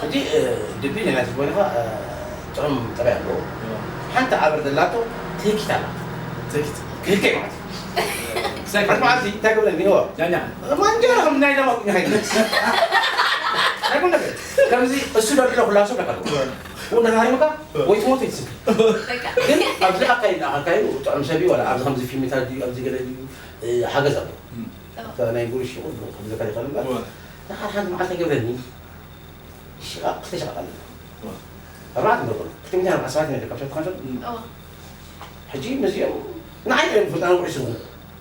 ሕጂ ድቢ ናይ ናቲ ኮይንኻ ጥዑም ጠባይ ኣለዎ። ሓንቲ ዓበር ዘላቶ ትህኪት ኣላ። ትህኪት ክህከይ ማለት እዩ። ሓንቲ መዓልቲ እንታይ ገብረኒ እዎ ማንጀራ ከም ናይ ደማ ቁኛ ሃይነት ኣይኮን ነገር ከምዚ እሱ ደርድረ ኩላሶ ደቀሉ እንዳሃሪምካ ወይ ትሞት ይትስብ ግን ኣብዚ ኣካይድ ኣካይዱ ጥዑም ሰብ እዩ ወላ ኣብዚ ከምዚ ፊልምታት ድዩ ኣብዚ ገለ ድዩ ሓገዝ ኣሎ ናይ ጉርሽ ይኹን ከምዚ ከይኸል እምበር ንሓር ሓንቲ መዓልቲ ገብረኒ ሽቓቕ ክልተ ሽቓቕ ኣለና ኣርባዕተ ንረኽበሉ ክልተ ሚእቲ ኣርባዕተ ሰባት ኢና ካብ ሸቱ ካንሰል ሕጂ ነዚኦም ንዓይ እዮም ፍልጣን ውዒ ስርጉ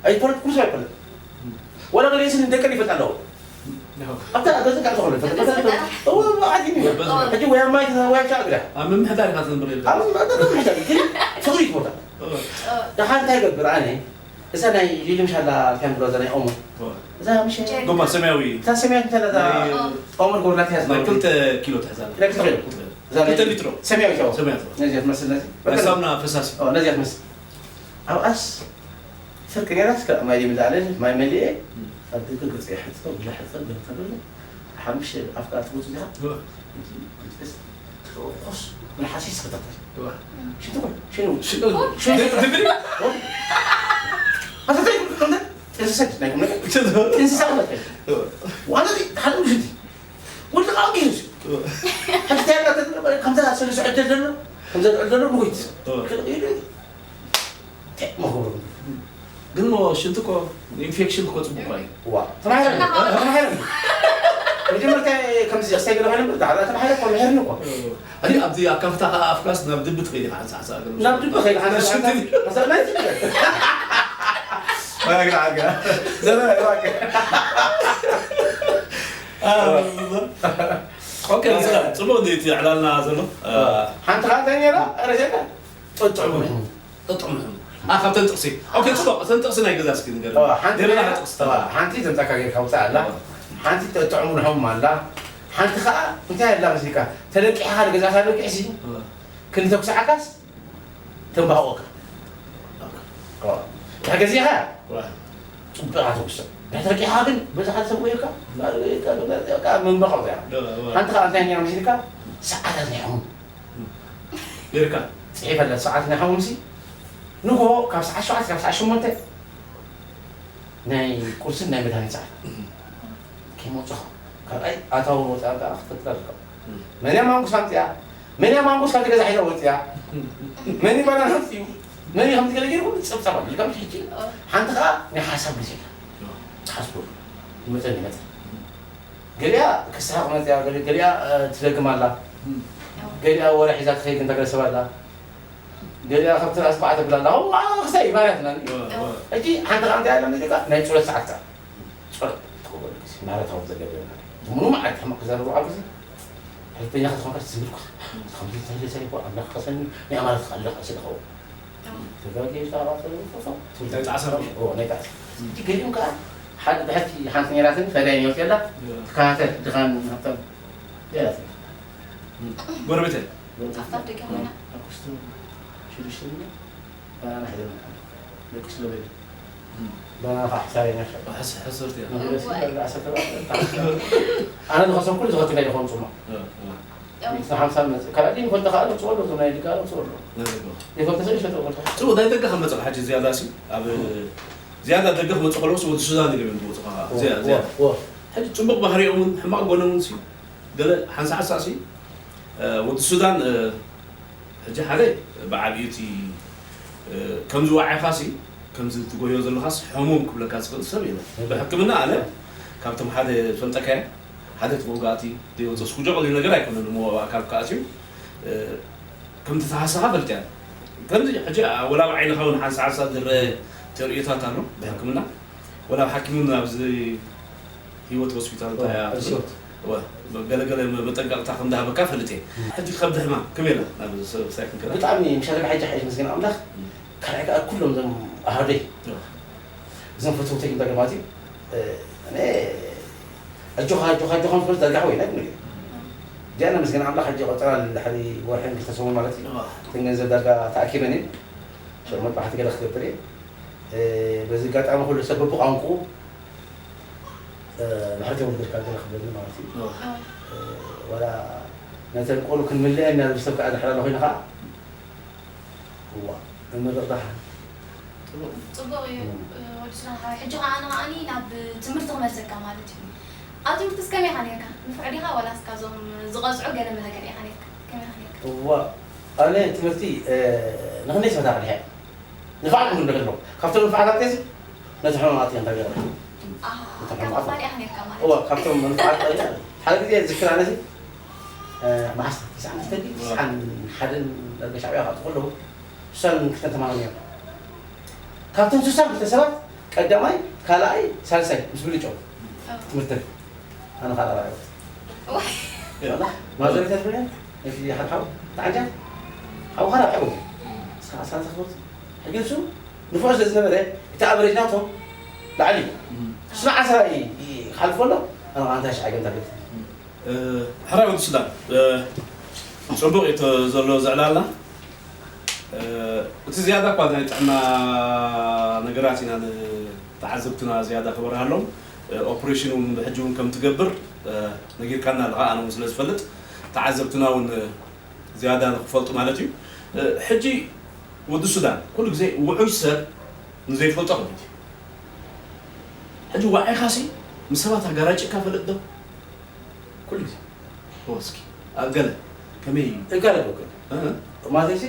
ኣይፈለጥ ኩሉ ሰብ ኣይፈለጥ ወላ ገለ ስን ደቀን ይፈልጥ ኣለዎ ኣብታ ገዛ ካብ ዝኾነ ሕጂ ወያ ማይ ወያ ሻ ግዳ ኣብ ምምሕዳር ኢኻ ትነብር የለ ኣብ ምምሕዳር ግን ፍቕሪ ቦታ ደሓር እንታይ ገብር ኣነ እዛ ናይ ሊሊ ምሻላ ከም ብሎ ናይ ኦሞ እዛ ምሽ ጎማ ሰማያዊ እታ ሰማያዊ እንተላ ናይ ኦሞ ጎርላት ያዝ ናይ ክልተ ኪሎ ትሕዛለ ናይ ክልተ ኪሎ እዛ ናይ ክልተ ሊትሮ ሰማያዊ ቻው ሰማያዊ ነዚያ ትመስል ነዚ ናይ ሳሙና ፈሳሲ ኦ ነዚያ ትመስል ኣብኣስ ፍርቂ ነራስ ከ ማይ ዲም ዛለ ማይ መሊኤ ኣብ ደገ ገጽ ይሕጽብ ብላ ሕጽብ ብላ ተብሎ ሓሙሽተ ኣፍቃር ትመጹ ዲኻ ኦ። ኮስ መልሓሲ ይስክተተል ሽንትኩም ሽኑ ሽኑ ሽኑ ድብሪ ኣሰተይ እንደ እንስሳት ናይ ቁም ነገር እንስሳ ማለት ነው ዋና ዲ ታሉ ሽንቲ ወልድ ቃው ቢስ ከምታ ከምታ ሰለ ስዕደል ዘሎ ከምታ ስዕደል ዘሎ ንጎይት ክልቅ ይሉ መኽብሩ ግን ሽንቲ እኮ ኢንፌክሽን እኮ ጽቡቅ እኮ እዩ ዋ ተማሃረ ተማሃረ መጀመርታ ከምዚ ኣስተይ ገለ ማለት ዳዕላ ተማሃረ እኮ ምሕርኒ እኮ ኣይ ኣብዚ ኣካፍታ ከኣ ኣፍካስ ናብ ድቢ ትኸይድ ኢኻ ሓንሳ ሓንሳ ገለ ናብ ድቢ ኸይድ ሓንሳ ሓንሳ ሓንሳ ናይ ዝግበር ኣግራ ኣግራ ዘረ ራቅ ኦኬ ጽቡቅ እንዴት ዕላልና ዘሎ ሓንቲ ሓንቲ ነራ ረሸካ ጥጥዑ ጥጥዑ አ ካብተን ጥቕሲ ኦኬ ጽቡቅ እተን ጥቕሲ ናይ ገዛ እስኪ ንገር ሓንቲ ገለና ጥቕሲ ተራ ሓንቲ ተምጻካ ጌርካ ውጻእ ኣላ ሓንቲ ጥጥዑ ንሖም ኣላ ሓንቲ ከዓ እንታይ ኣላ መስሊካ ተለቂሕካ ንገዛእካ ለቂሕሲ ክንተ ኩስዓካስ ተንባህቆካ ድሕር ገዚእካ ጽቡቅ ኣትውስን ድሕር ተለቂሕካ ግን በዛ ሓደ ሰብ ወይካ ምንባቆ እዚኣ ሓንቲ ከዓ እንታይ ነራ መስሊካ ሰዓታት ናይ ሕሙም ጌርካ ጽሒፈላ ሰዓት ናይ ሓሙምሲ ንጎ ካብ ሰዓት ሸውዓተ ካብ ሰዓት ሸሞንተ ናይ ቁርስን ናይ መድሃኒት ሰዓት ከይመውፅኻ ካልኣይ ኣታዊ ወፃ ከዓ ክትፈጥራ ዝከ መን እያ ማንጉስ ኣምፅኣ መን እያ ማንጉስ ካብቲ ገዛ ሒዛ ወፅኣ መን እዩ ባናና ኣምፅኡ መን እዩ ከምዚ ገለ ገይሩ ኩሉ ፀብፀባ ኢልካ ምሽ ሕጂ ሓንቲ ከዓ ናይ ሓሳብ ግዜ ኢላ ትሓስበሉ ይመፀን ይመፀን ገሊኣ ክስሓቕ መፅያ ገሊኣ ትደግም ኣላ ገሊኣ ወረ ሒዛ ትኸይድ እንተገለ ሰብ ኣላ ገሊኣ ከብቲ ራስ በዓ ተብል ኣላ ክሳይ ማለት ና ሕጂ ሓንቲ ከዓ እንታይ ኣለ ሙዚቃ ናይ ጸሎት ሰዓት ከዓ ጸሎት ትገብረሉ ግዜ ማለታዊ ዘገበ ሙሉ መዓልቲ ሕማቕ ክዛረቡ ኣብ ግዜ ሕልፈኛ ክትኾንካ ዝምልኩ ከምዚ ተህለ ሰሪኮ ኣምላኽ ከሰኒ ናይ ኣማለት ክኣልኽ ስለ ኸውን ተጋጊ ዛባ ተለፎ ናይ ጣዕሳ ኦ ናይ ጣዕሳ እቲ ገሊኦም ከዓ ሓደ ብሕቲ ሓንቲ ነራትን ፈዳይ ነውት የላ ትከታተል ድኻን ሃብታም የላት ጎረቤት ኣፍታት ደቂ ኮይና ኣኩስቱ ሽዱሽተ ባናና ሕዘና ደቂ ስለበይ ባናና ከዓ ሕሳብ ናይ ሸ ሕስርቲ ኣነ ዝኸሰብኩ ዝኸትለ ይኾን ፅማ ሓምሳ መፅእ ካልኣት ይፈልጠ ከዓ ነውፅወሎ ዞም ናይ ድጋ ነውፅወሎ ይፈልጠ ሰብ ይሸጠ ወልተ ፅቡቅ ናይ ደገ ከም መፅእ ሓጂ ዝያዳ ሲ ኣብ ዝያዳ ደገ ክመፅእ ከለውስ ወዲ ሱዛን ኢለ ዝወፅእ ዝያዳ ሕጂ ፅቡቅ ባህሪኦም እውን ሕማቅ ጎኖም እውን ሲ ገለ ሓንሳ ሓንሳ ሲ ወዲ ሱዛን ሕጂ ሓደ ብዓብዩ እቲ ከምዚ ዋዓይኻሲ ከምዚ ትጎዮ ዘለኻስ ሕሙም ክብለካ ዝኽእል ሰብ የለን። ብሕክምና ኣነ ካብቶም ሓደ ዝፈልጠካየ ሓደ እቲ መውጋእቲ ዘይወፅእ ስኩጆ ቀሊል ነገር ኣይኮነን እሞ ኣካል ክኣትዩ ከምቲ ተሃሰኻ ፈልጥያ ከምዚ ሕጂ ወላ ብዓይንኻ እውን ሓንሳ ሓንሳ ዝረአ ተርእዮታት ኣሎ ብሕክምና ወላ ኣብ ሓኪም እውን ኣብዚ ህይወት ሆስፒታል እንታይ እያ ሪሶርት እወ፣ ገለገለ መጠንቀቕታ ከም ዝሃበካ ፈልጥ እየ። ሕጂ ከብዲ ሕማም ከመይ ኢላ ናብ ሳይክል ከዳ? ብጣዕሚ ምሻለ ብሓይጃ ሓይሽ ምስግን ኣምላኽ ካልኣይ ከዓ ኩሎም እዞም ኣሃደይ እዞም ፈተውተይ እንታይ ማለት እዩ ኣነ ኣጆኻ ኣጆኻ ኣጆኻ ምስ በሉ ዘርጋሕ ወይ ናይ ነገር ጃና ምስግን ኣምላኽ ሕጂ ቆጠራ ድሕሪ ወርሕን ክልተ ሰሙን ማለት እዩ እተን ገንዘብ ዳርጋ ተኣኪበን እየን ሸሞንተ ባሕቲ ገለ ክገብር እየ በዚ ኣጋጣሚ ኩሉ ሰብ በብቋንቁኡ ምሕረት የውርደልካ ገለ ክብለኒ ማለት እዩ ወላ ነተን ቆሉ ክንምልአን ኢና ዝብል ሰብ ከዓ ድሕር ኣሎ ኮይኑ ከዓ እዋ እምርቕ ደሓን። ፅቡቕ እዩ። ወዲ ስራሕ ሓወይ፣ ሕጂ ከዓ ኣነ ከዓኒ ናብ ትምህርቲ ክመልሰካ ማለት እዩ። ኣብ ትምህርቲ እስከመይ ኢኻ ነርካ? ንፍዕ ዲኻ ዋላ እስካ እዞም ዝቐፅዑ ገለ መለ ገለ ኢኻ ነርካ? ከመይ ኢኻ ነርካ? እዋ ኣነ ትምህርቲ ንክንደይ ሰዓት ኣቕሊሐ ንፋዓት ምንድን ከለዉ ካብቶም ንፋዓት ኣቅቴሲ ነቲ ሕማማት እያ እንታይ ገይራ ኣሃ፣ ከም ኣፋድ ኢኻ ነርካ ማለት እዋ እዩ። ካብቶም ንፋዓት ሓደ ግዜ ዝክር ኣነሲ መዓስ ትስዓን ክልተን ድዩ? ትስዓን ሓደን ዳርጋ ሻዕብያ ክኣትዉ ከለዉ ስሳን ክልተን ተማሃሮ ነይሮም። ካብቶም ስሳን ክልተ ሰባት ቀዳማይ፣ ካልኣይ፣ ሳልሳይ ምስ ብልጫው ትምህርቲ ኣነ ካልኣ ራብዓይ ወፅእ። ማዞሪታ ትብለን ነቲ ሓደ ሓው ተዓጃ ሓው ኻራ ሓው እስኻ ሳልሳይ ክትወፅእ ሕጂ ንሱ ንፍዑ ስለ ዝነበረ እቲ ኣቨሬጅ ናቶም ላዕሊ እዩ። ንሱ ንዓስራ ይሓልፎ ኣሎ ኣነ ከዓ እንታይ ሽዓ ገምታ ገምታ ሕራይ ወዲ ሱዳን፣ ጽቡቕ እዩ እቲ ዘሎ ዝዕላልና። እቲ ዝያዳ እኳ ናይ ጥዕና ነገራት ኢና ንተዓዘብትና ዝያዳ ክበርሃሎም። ኦፕሬሽን እውን ብሕጂ እውን ከም ትገብር ነጊርካና ኣለኻ፣ ኣነ እውን ስለ ዝፈልጥ ተዓዘብትና እውን ዝያዳ ንክፈልጡ ማለት እዩ። ሕጂ ወዲ ሱዳን ኩሉ ግዜ ውዑይ ሰብ ንዘይፈልጦ ክብድ እዩ። ሕጂ ዋዒኻሲ ምስ ሰባት ኣጋራጭካ ፈልጥ ዶ? ኩሉ ግዜ። ኦ፣ እስኪ፣ ኣብ ገለ፣ ከመይ እዩ? እጋለ ዶ ገለ? እ? ማለትሲ፣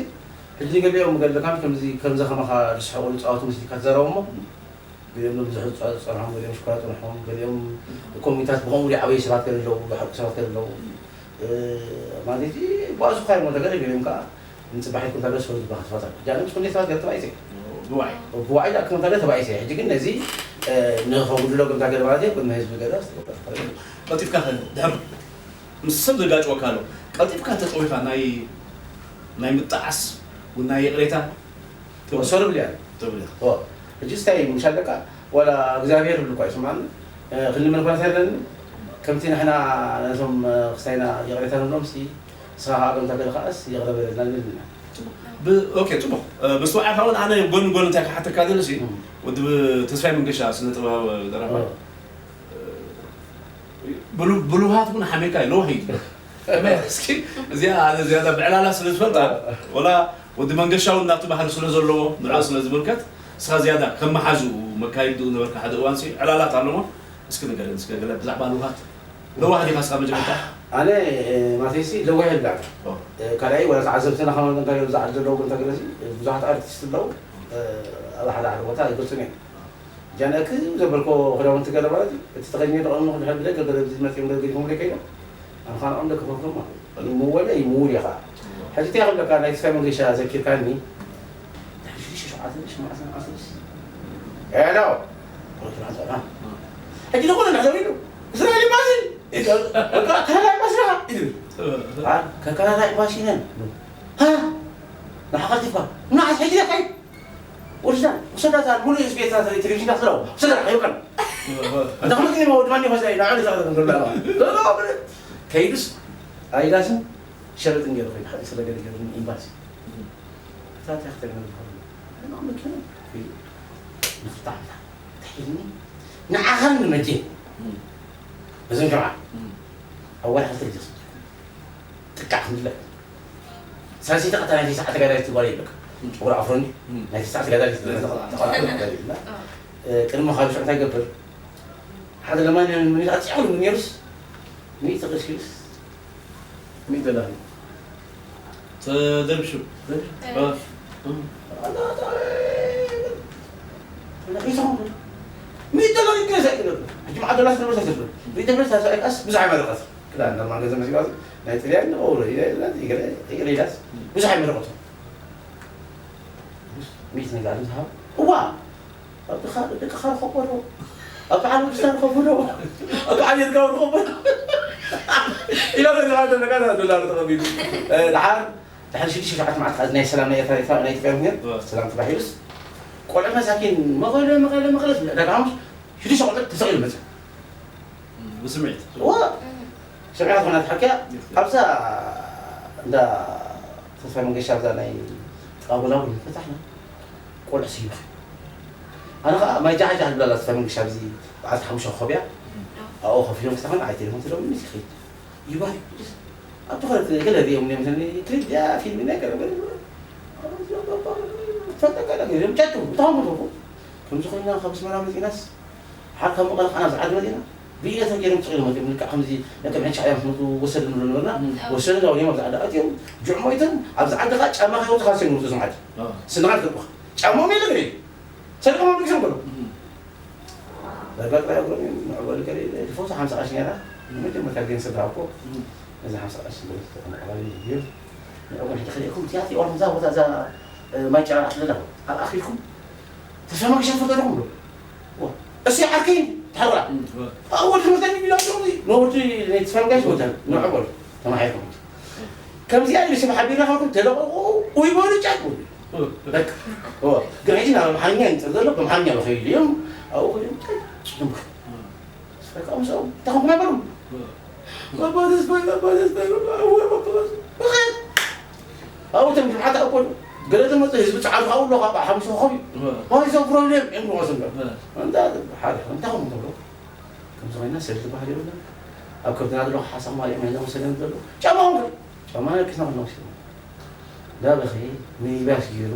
ሕጂ ገሊኦም ገለካም ከምዚ፣ ከምዚ ከማኻ ዝስሕቑ ዝፃወቱ መስሊካ ትዛረቦ እሞ፣ ገሊኦም ብዙሕ ዝፀ-፣ ዝፀንሖም፣ ገሊኦም ሽኮራ ፀንሖም፣ ገሊኦም ኮሚታት ብኸምኡ ዝዓበዩ ሰባት ገለ ኣለዉ፣ ዝሓቁ ሰባት ገለ ኣለዉ። እ፣ ማለት እዩ፣ ባእሱ ካይ ሞተ ገለ ገሊኦም ከዓ ንፅባሕ ይኩን ታገስ ሰው ዝበሃል ተፋታል። ጃንም ስኩን ሰባት ገለ ተባይሰ። ብዋይ። ብዋይ ዳ ክመታ ገለ ተባይሰ። ሕጂ ግን ነዚ፣ እ፣ ንኸጉድሎ ግን ታገለ ማለት እዩ፣ ቅድሚ ህዝቢ ገለ ኣስተገበረ። ቀልጢፍካ ከ ድሕር ምስ ሰብ ዘጋጭወካ ኣሎ። ቀልጢፍካ ተጸዊኻ ናይ ናይ ምጣዓስ ወይ ናይ ይቕሬታ ወሰዱ ብልያ። ተብልያ። ኦ፣ ሕጂ ስታይ ምሻለካ ወላ እግዚኣብሔር ብልኳ ይስማን። እ፣ ክንልምን ኳ ተለኒ ከምቲ ንሕና ነዞም፣ እ፣ ክስታይና ይቕሬታ ንብሎም ሲ ንስኻ ከዓ ከምታ ገለ ከዓስ ይቕረ በለልና ንብል ኢና። ብ-፣ ኦኬ፣ ጽቡቕ። እ፣ መስተውዓልካ እውን ኣነ ጎን ጎን እንታይ ክሓተካ ደለሲ፣ እም። ወዲ ተስፋይ መንገሻ ስነ ጥበባዊ ደራፋይ። ኦ። ብሉ-፣ ብሉሃት እውን ሓሜካ እዩ፣ ለዋህ እዩ። ከመይ እስኪ፣ እዚኣ ኣነ ዝያዳ ብዕላላ ስለ ዝፈልጣ፣ ወላ ወዲ መንገሻ እውን ናቱ ባህሪ ስለ ዘለዎ፣ ንዕኡ ስለ ዝምልከት፣ ንስኻ ዝያዳ ከም መሓዝኡ መካይድ ዝነበርካ ሓደ እዋንሲ ዕላላት ኣለዎ። እስኪ ንገረኒ፣ እስኪ ገለ ብዛዕባ ልውሃት ለዋህ ዲኻ እስኻ መጀመርታ? ኣነ፣ እ፣ ማተይሲ ለዋህ የብላዕን። ኦ። እ፣ ካልኣይ፣ ወላ ተዓዘብትና ከማን እንታይ እዮም ዝዓል ዘለዉ፣ እንታይ ገለሲ፣ እ፣ ብዙሓት ኣርቲስት ኣለዉ። እ፣ ኣብ ሓደ ሓደ ቦታ ኣይገልጹን እዮም። ጃነክ ዘበልኮ ክዳውንቲ ገለ ማለት እዩ። እቲ ተኸዲነ ተቐሙ ክድሕር ብደገ ገለ ብዚ መጺኦም ገለ ገዲፎም ለይ ከይዶም። ኣነ ኻን ኦም ደክ ፈፍሎም ማለት እዩ። ይምወለ ይምውል ኢኻ። ሕጂ እንታይ ክብለካ ናይ ተስፋይ መንገሻ ዘኪርካኒ። ድሕሪ ሽዱሽተ ሸውዓተ ሽዱሽተ መዓልቲ መዓልቲ ሄሎ። ሕጂ ዝኾነ እንዳሕዘው ኢሉ። እስራኤል ኤምባሲ። ኢሉ። በቃ ካናዳ ኤምባሲ ኢኻ። ኢሉ። አ፣ ከካናዳ ኤምባሲ ነን። ሃ? ንሓኻ ቲፋ። ንዓስ ሕጂ ደካይ? ወዲዛ፣ ውሰዳ እዛ ሙሉእ ህዝቢ ኤርትራ ትርኢ ቴሌቪዥን እንዳትረው። ውሰዳ፣ ኣይውቀን። እንተ ክመጽእ ወዲ ማን ይኸዛ ኢላ፣ ዓሊ ዛዕባ ትገብር ኣለዋ። ከይዱስ፣ ኣዲዳስን ሸርጥን ገይሩ ከይዱ፣ ሓደ ስለ ገለ ገይሩ ንኤምባሲ። እታ እቲኣ ክትብል ዝኸዱ። እና መኪና ከይዱ። ንፍታሕ፣ ፍታሕ። ትሒዝኒ፣ ንዓኻን ንመጀን። እዞም ጀምዓ። ኣብ ወርሒ ክልተ ግዜ ጥቃዕ ክንድለ። ሳልሰይቲ ቀታ ናይ ሰዓት ተጋዳሊት ትጓል የብለካ። ጨጉሪ ኣፍሮ እንዲ ናይ ሰዓት ተጋዳሊት ተቋራፂ ተጋዳሊት እና፣ እ፣ ቅድሚ ካብ ሽዑ እንታይ ይገብር? ሓደ ለማን ምን ኣፅዕሉ ነሩስ ሚእቲ ቅርሺ ሚእቲ ዶላር ተደርብሹ። ተደርብሹ። እ። እ። ሚእቲ ዶላር ይገዛ ይብለካ። ሕጂ መዓት ዶላር ስለ ዝብለካ። ሚእቲ ዶላር ሳልሳይ ቀስ ብዙሕ ኣይመረቐት። ክዳን ኖርማል ገንዘብ መሲሉ ናይ ጥልያን ንቐውሎ ኢለ ኢለ ኢለ ኢለ ኢላስ ብዙሕ ኣይመረቐቶ። ሚእቲ ነገር ዝሃብ። እዋ! ኣብ ደኻ ደቅኻ ርኸቦ ዶ? ኣብ በዓል ወድሳ ርኸቦ ዶ? ኣብ በዓል የድጋው ርኸቦ ዶ? ኢላ በዛ ደቃ ዶላር ተቐቢሉ። እ፣ ደሓር ድሕሪ ሽዱሽተ ሸውዓተ መዓልቲ ናይ ሰላም ናይ ኤርትራ ኤርትራ ናይ ኢትዮጵያ ምክንያት ሰላም ተባሂሉስ ቆልዑ መሳኪን መቐለ መቐለ መቐለ ዕዳጋ ሓሙስ ሽዱሽተ ቆልዑ ተሰቒሉ መጸ። ብስምዒት። እዋ ስምዒት ዝኾነ ትሓኪያ ኣብዛ እንዳ ተስፋ መንገሻ ኣብዛ ናይ ጥቓ ጎላጉል ፈታሕና ቆልዑ ስይባ። ኣነ ኸዓ ማይ ጃሓጃ ዝብላላ ተስፋ መንገሻ ኣብዚ በዓልቲ ሓሙሽተ ኮኾብ እያ። ኣብኡ ኮፍ ኢሎም ፈታሕና ዓይ ቴሌፎን ተደውሉ ምስ ይኸይድ። ይባል ኣብቲ ኸለት ገለ ሪኦም እዮም ዘኒ ክሊፕ ድያ ፊልም ናይ ገለ ገለ ፈጠቀለ ገለ ጨጡ ብጣዕሚ ተኹ ከምዚ ኮይና ካብ ኣስመራ መፂናስ ሓር ካብ መቐለ ከዓና ዝዓዲ መፂና ብኢለቶም ገይሮም ስቕ ኢሎም መፂኦም ልክዕ ከምዚ ነቶም ሕንሻ እዮም ዝመፁ ወሰድ ንብሎ ነበርና ወሰድ ዳው እዮም ኣብዚ ዓዲ ኣትዮም ጅዕሞይትን ኣብዚ ዓዲ ከዓ ጫማ ከይወፅኻ ሲም ዝመፁ ዝም ዓዲ ስንኻ ትገብኻ ጫማኦም የለ ገለ ሰሪቆም ኣምልኪሶም ከሎ ዳጋ ጥራይ እግሮም እዮም ንዕበሉ ገለ ኢለ ድፎ ሓምሳ ቀሽ ነራ መጀመርታ ግን ስድራ እኮ ነዚ ሓምሳ ቀሽ ንዕበሉ ይብሉ ንዕበሉ ሕጂ ክልኢኩም እቲያ እቲኦም እዛ ቦታ እዛ ማይ ጨራር ኣትለላ ኣብ ኣኺልኩም ተስፋ መገሻ ትፈልጦ ዲኹም ብሎ እሱ ዓርከይ ተሓራ ወዲ ትምህርተኒ ቢላ ነወዲ ናይ ተስፋ መገሻ ወዲ ንዕበሉ ተማሒርኩም ከምዚኣ ኢሉ ስም ሓቢርና ከልኩም ተለቐቑ ወይ በሉ ጫት በሉ ግን ሕጂ ናብ ኣምሓርኛ ይንፅር ዘሎ ብኣምሓርኛ በኸይሉ እዮም ኣብኡ ኮይኖም ጫት ይምክሩ በቃ ምስኦም እንታይ ከምኩም ኣይበሉም ባባ ተስፋይ ባባ ተስፋይ ባባ ተስፋይ ኣብኡ ተምክሓት ኣበሉ ገለ ተመፅእ ህዝቢ ፃዕሪ ካብኡ ኣሎ ካብ ሓሙሽተ ኮኾብ እዩ ዋይ ዞ ፕሮብሌም እዮም ንወስዶ እንዳ ሓደ እንታይ ከምኩም ተብሎ ከምዚ ኮይና ሰብ ዝበሃል የብልና ኣብ ከብትና ዘሎ ሓሳብ ማርያም ናይ ዘመሰለን ዘሎ ጫማ እውን ጫማ ኪስና ክንወስድ ዳበኺ ሚኒባስ ገይሩ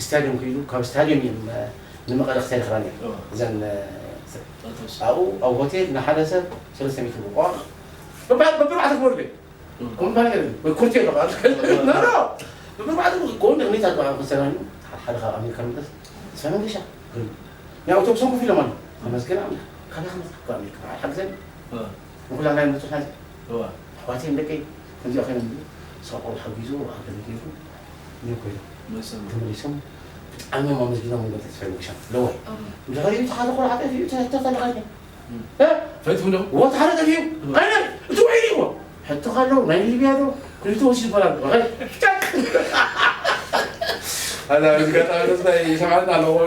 ስታድዮም ከይዱ ካብ ስታድዮም እዮም ንመቐለ ክሳይ ክራን እዮም እዘን ኣብኡ ኣብ ሆቴል ንሓደ ሰብ ሰለስተ ሚእቲ ብቋ በብርባዕተ ክበሉ ኮምፓኒ ወይ ኮርቴ ኣለካ ኖ በብርባዕተ ኮን ሁኔታ ክሰራኒ ሓደ ካብ ኣሜሪካ ምደስ ሰመንገሻ ናይ ኣውቶቡሶም ኮፍ ኢሎም ኣሎ ኣመስገን ኣምላኽ ካበይ ከመፅካ ካብ ኣሜሪካ ሓግዘኒ ንኩላ ናይ መፁ ሓዚ ኣሕዋተይ ደቀይ ከምዚኣ ኮይኖም ሰቆም ሓጊዙ ኣገለጊሉ እዮም ኮይኖም ተመሊሶም ብጣዕሚ እዮም ኣመስጊኖም ንገብተ ተስፋ ይመሻ ለዋይ ድሕሪኡ ተሓደ ቆልዓ ጠፊኡ ተተፈለኻኛ ፈይትኩም ዶ ወት ሓደ ጠፊኡ ኣነ እቲ ውዒድ እዎ ሕቶ ካለው ናይ ሊብያ ዶ ክልተ ወሲድ ይበላል ኣላ ዝጋጣሚ ተስፋ ይሰማዕና ኣለዎ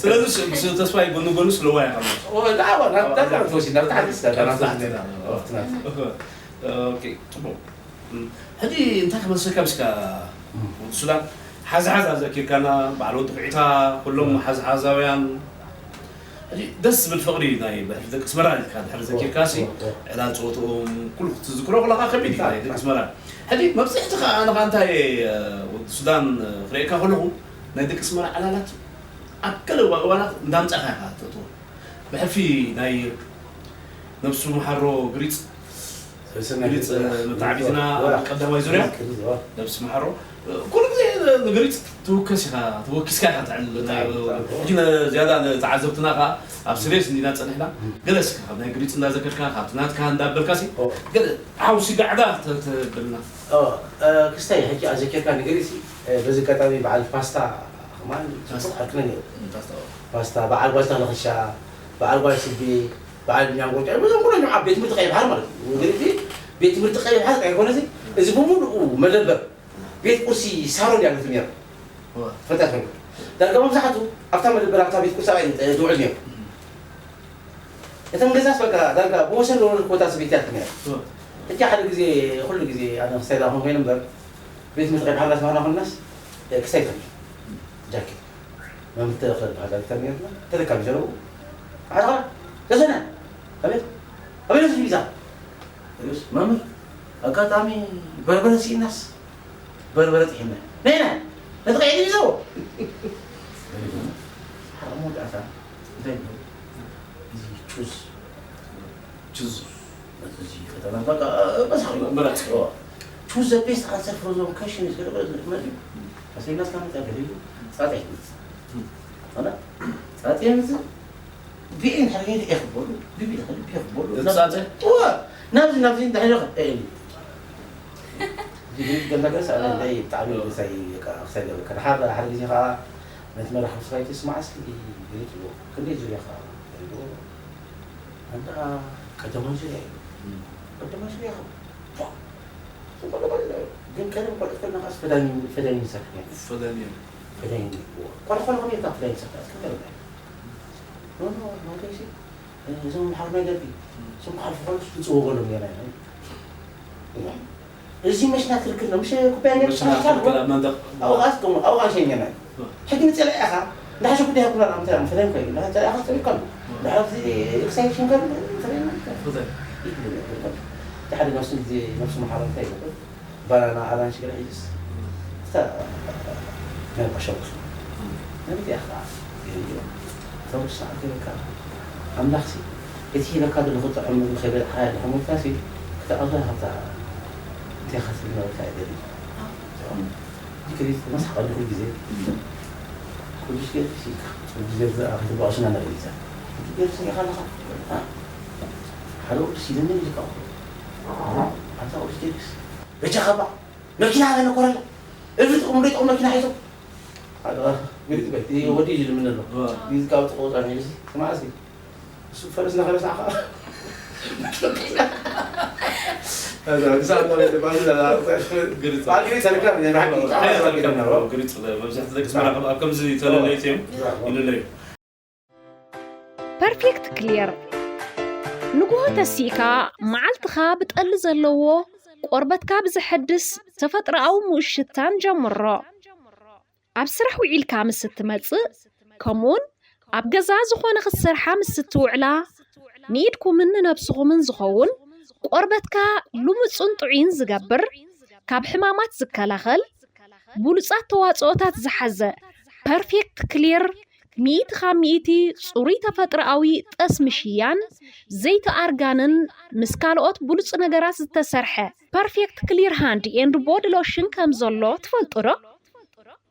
ስለዚ ምስ ተስፋይ ጎኒ ጎኒ ስለዋ ኢኻ ናብታ ተወሲድ ናብታ ሓዲስ ናብታ ጽቡቅ ሕጂ እንታይ ክመስለካ ምስካ ወዲ ሱዳን ሓዝሓዝ ኣዘኪርካና በዓል ወዲ ኩዒታ ኩሎም ሓዝሓዛውያን ሕጂ ደስ ዝብል ፍቕሪ ናይ ብሕሪ ደቂ ኣስመራ ኢልካ ድሕሪ ዘኪርካ ሲ ዕላል ፀወትኦም ኩሉ ክትዝክሮ ከለካ ከቢድ እዩ ናይ ደቂ ኣስመራ ሕጂ መብፅሕቲ ከዓ ኣነ ከዓ እንታይ ወዲ ሱዳን ክርእየካ ከለኹ ናይ ደቂ ኣስመራ ዕላላት ኣብ ገለ እዋናት እንዳምፃእካ ኢካ ተእትዎ ብሕልፊ ናይ ነብሱ መሓሮ ግሪፅ ግሪፅ መተዓቢትና ኣብ ቀዳማይ ዙርያ ነብሲ መሓሮ ኩሉ ግዜ ንግሪፅ ትውከስ ኢካ ተወኪስካ ኢካ ተዕልል ሕጂ ዝያዳ ንተዓዘብትና ከዓ ኣብ ስሬስ እንዲና ፀኒሕና ገለ እስከ ካብ ናይ ግሪፅ እንዳዘከርካ ካብቲ ናትካ እንዳበልካ ሲ ገለ ሓውሲ ጋዕዳ ተብልና ክስታይ ሕጂ ኣዘኪርካ ንግሪፅ በዚ ኣጋጣሚ በዓል ፓስታ ከማን ፅቡቅ ዓርክነ ነይሩ ፓስታ በዓል ጓልታ ለኽሻ በዓል ጓል ስቤ በዓል ቢንያም ጎርጫ እዞም ኩሎም ኣብ ቤት ትምህርቲ ቀይሕ ባሕሪ ማለት እዩ። እንግዲህ ቤት ትምህርቲ ቀይሕ ባሕሪ ኣይኮነሲ እዚ ብምሉኡ መደበር ቤት ቁርሲ ሳሮን እያ ነይሩ። ፈጣሪ ፈንቅል ዳርጋ መብዛሕቱ ኣብታ መደበር ኣብታ ቤት ቁርሲ ኣባይ ዝውዕል ነይሩ። እተን ገዛስ በቃ ዳርጋ ብወሰን ለወረድ ኮታ ስቤት እያ ነይሩ። እቲ ሓደ ግዜ ኩሉ ግዜ ኣነ ክሳይ ዳኹም ኮይነ እምበር ቤት ትምህርቲ ቀይሕ ባሕሪ እናተማህርና ኮንናስ ክሳይ ተምር ጃኬት መምህር ተኽለ ዝበሃል ዳይሬክተር ነይርና ተረካቢ ዘረቡ ሓደ ኸዓ ዘዘነ ኣቤት ኣቤት እዚ ቪዛ እዩስ መምህር ኣጋጣሚ በርበረ ስኢናስ በርበረ ጥሒና ነይና ነቲ ቀይዲ ቪዛዎ ሓደ መወዳእታ እንታይ ይበሃል እዚ ቹዝ ቹዝ እዚ ከተማ በቃ በሳሕ ምረጽ choose the best answer from the question is ገለ መድዩ ኣሰይናስ ካብ መጻ ገለ ጻጸ ይትምጽ ኣና ጻጸ ይምጽ ቢኤን ሕርገት ኤኽበሉ ግቢ ልኽል ኤኽበሉ ጻጸ ናብዚ ናብዚ እንታይ ልኽል ኤኒ ገንዳ ገስ ኣነ ብጣዕሚ ሳይ ክሳይ ገበካ ሓደ ሓደ ግዜ ከዓ ነቲ መራሕቲ ስራይ ትስማዕ እስኪ ግሪት ኣሎ ክንደይ ዙርያ ከዓ ኣንታ ቀዳማይ ዙርያ እዩ። ቀዳማይ ዙርያ እዩ። ፎ! እሱ ቀዳማይ ዙርያ እዩ። ግን ቀደም ቆልዑት ከለና ኸኣስ ፈዳኒ ፈዳኒ ንሰርሕ ነርና። ፈዳኒ እዮም። ፈዳኒ ንብልዎ። ቆልዑ ከለኹም ኢልካ ፈዳኒ ንሰርሕ ነርና። እስከ እንታይ ይበሃል? ኖ ኖ ማለተይሲ እዞም ሓርማይ ደርጊ እዞም ክሓልፉ ከለስ ንፅወገሎም ኔርና ኢና። እዚ መሽና ክልክል ነው። ምሽ ኩባያ ኔር መሽና ክልክል ኣብ መንደቕ። ኣውቃስ ከሙ ኣውቃስ የኛ ናይ። ሕጂ ንጸላ ኢኻ። ንሓሽ ጉዳይ ኩና ኣምተ ኣምተ ደም ከይ ንሓሽ ጸላ ኢኻ ጸላ ከሙ። ንሓሽ ኤክሳይሽን ከሙ። ፈዘን። ሓደ ነፍሱ ግዜ ነፍሱ መሓራ እንታይ ይገብር? ባናና፣ ኣራንሺ ገለ ሒዝስ፣ እታ ናይ ቆሸ ወስዶ። ነቢት እያ ከዓ ገይሩ። ተወዲ ሰዓት ገይሩካ። ኣምላኽሲ፣ እቲ ሂበካ ዘለኹ ጥዑም ምግቢ ከይበልዕኻዮ ኣለኹ ሞትካሲ፣ ክትኣኽላ ካብታ እንታይ ኢኻ ትብል ነበርካ እየ ገይሩ። ክሪት መስሓቐሉ ኩሉ ግዜ። ኩሉስ ገይርክስ ኢልካ፣ ኩሉ ግዜ ብዛዕባ ክትበኣሱና ንርኢ ኢልካ። ገይርክስ ርኢኻ ኣለኻ? ኣ? ሓደ ወዲ ሲደኒ ኢልካ። ኣታ ወዲ ገይርክስ? በጃኻ እባ፣ መኪና ኣለ ኮረላ። እዚ ጥቕሙ ዘይጠቕሙ መኪና ሒዞም። ሓደ ግሪት በል፣ እቲ ወዲ እዩ ዝልምን ዘሎ። ዋ። እዚ ካብ ጥቕኡ ጻን እዩ፣ እዚ ስማዕ እስኪ። እሱ ፈረስ እናኸለሰ ዓኻ። እዛ፣ እዛ፣ እዛ፣ እዛ፣ እዛ፣ ግሪት። በዓል ግሪት ሰሪሕና፣ ናይ ብሓቂ፣ ኣያ ሰሪሕና፣ ግሪት፣ መብዛሕትኡ ደቂ ኣስመራ ኣብ ከምዚ ተለለይቲ እዮም፣ ይለለዩ። ፐርፌክት ክሊር ንግሆ ተሲእካ መዓልትኻ ብጠሊ ዘለዎ ቆርበትካ ብዘሐድስ ተፈጥሮኣዊ ምኡት ሽታን ጀምሮ። ኣብ ስራሕ ውዒልካ ምስ እትመጽእ፣ ከምኡውን ኣብ ገዛ ዝኾነ ክትሰርሓ ምስ እትውዕላ፣ ንኢድኩምን ንነብስኹምን ዝኸውን ቆርበትካ ልሙጽን ጥዑይን ዝገብር፣ ካብ ሕማማት ዝከላኸል፣ ብሉጻት ተዋጽኦታት ዝሓዘ ፐርፌክት ክሊር፣ ሚእቲ ካብ ሚእቲ ጽሩይ ተፈጥሮኣዊ ጠስሚ ሽያን፣ ዘይቲ ኣርጋንን ምስ ካልኦት ብሉጽ ነገራት ዝተሰርሐ ፐርፌክት ክሊር ሃንድ ኤንድ ቦዲ ሎሽን ከም ዘሎ ትፈልጡ ዶ?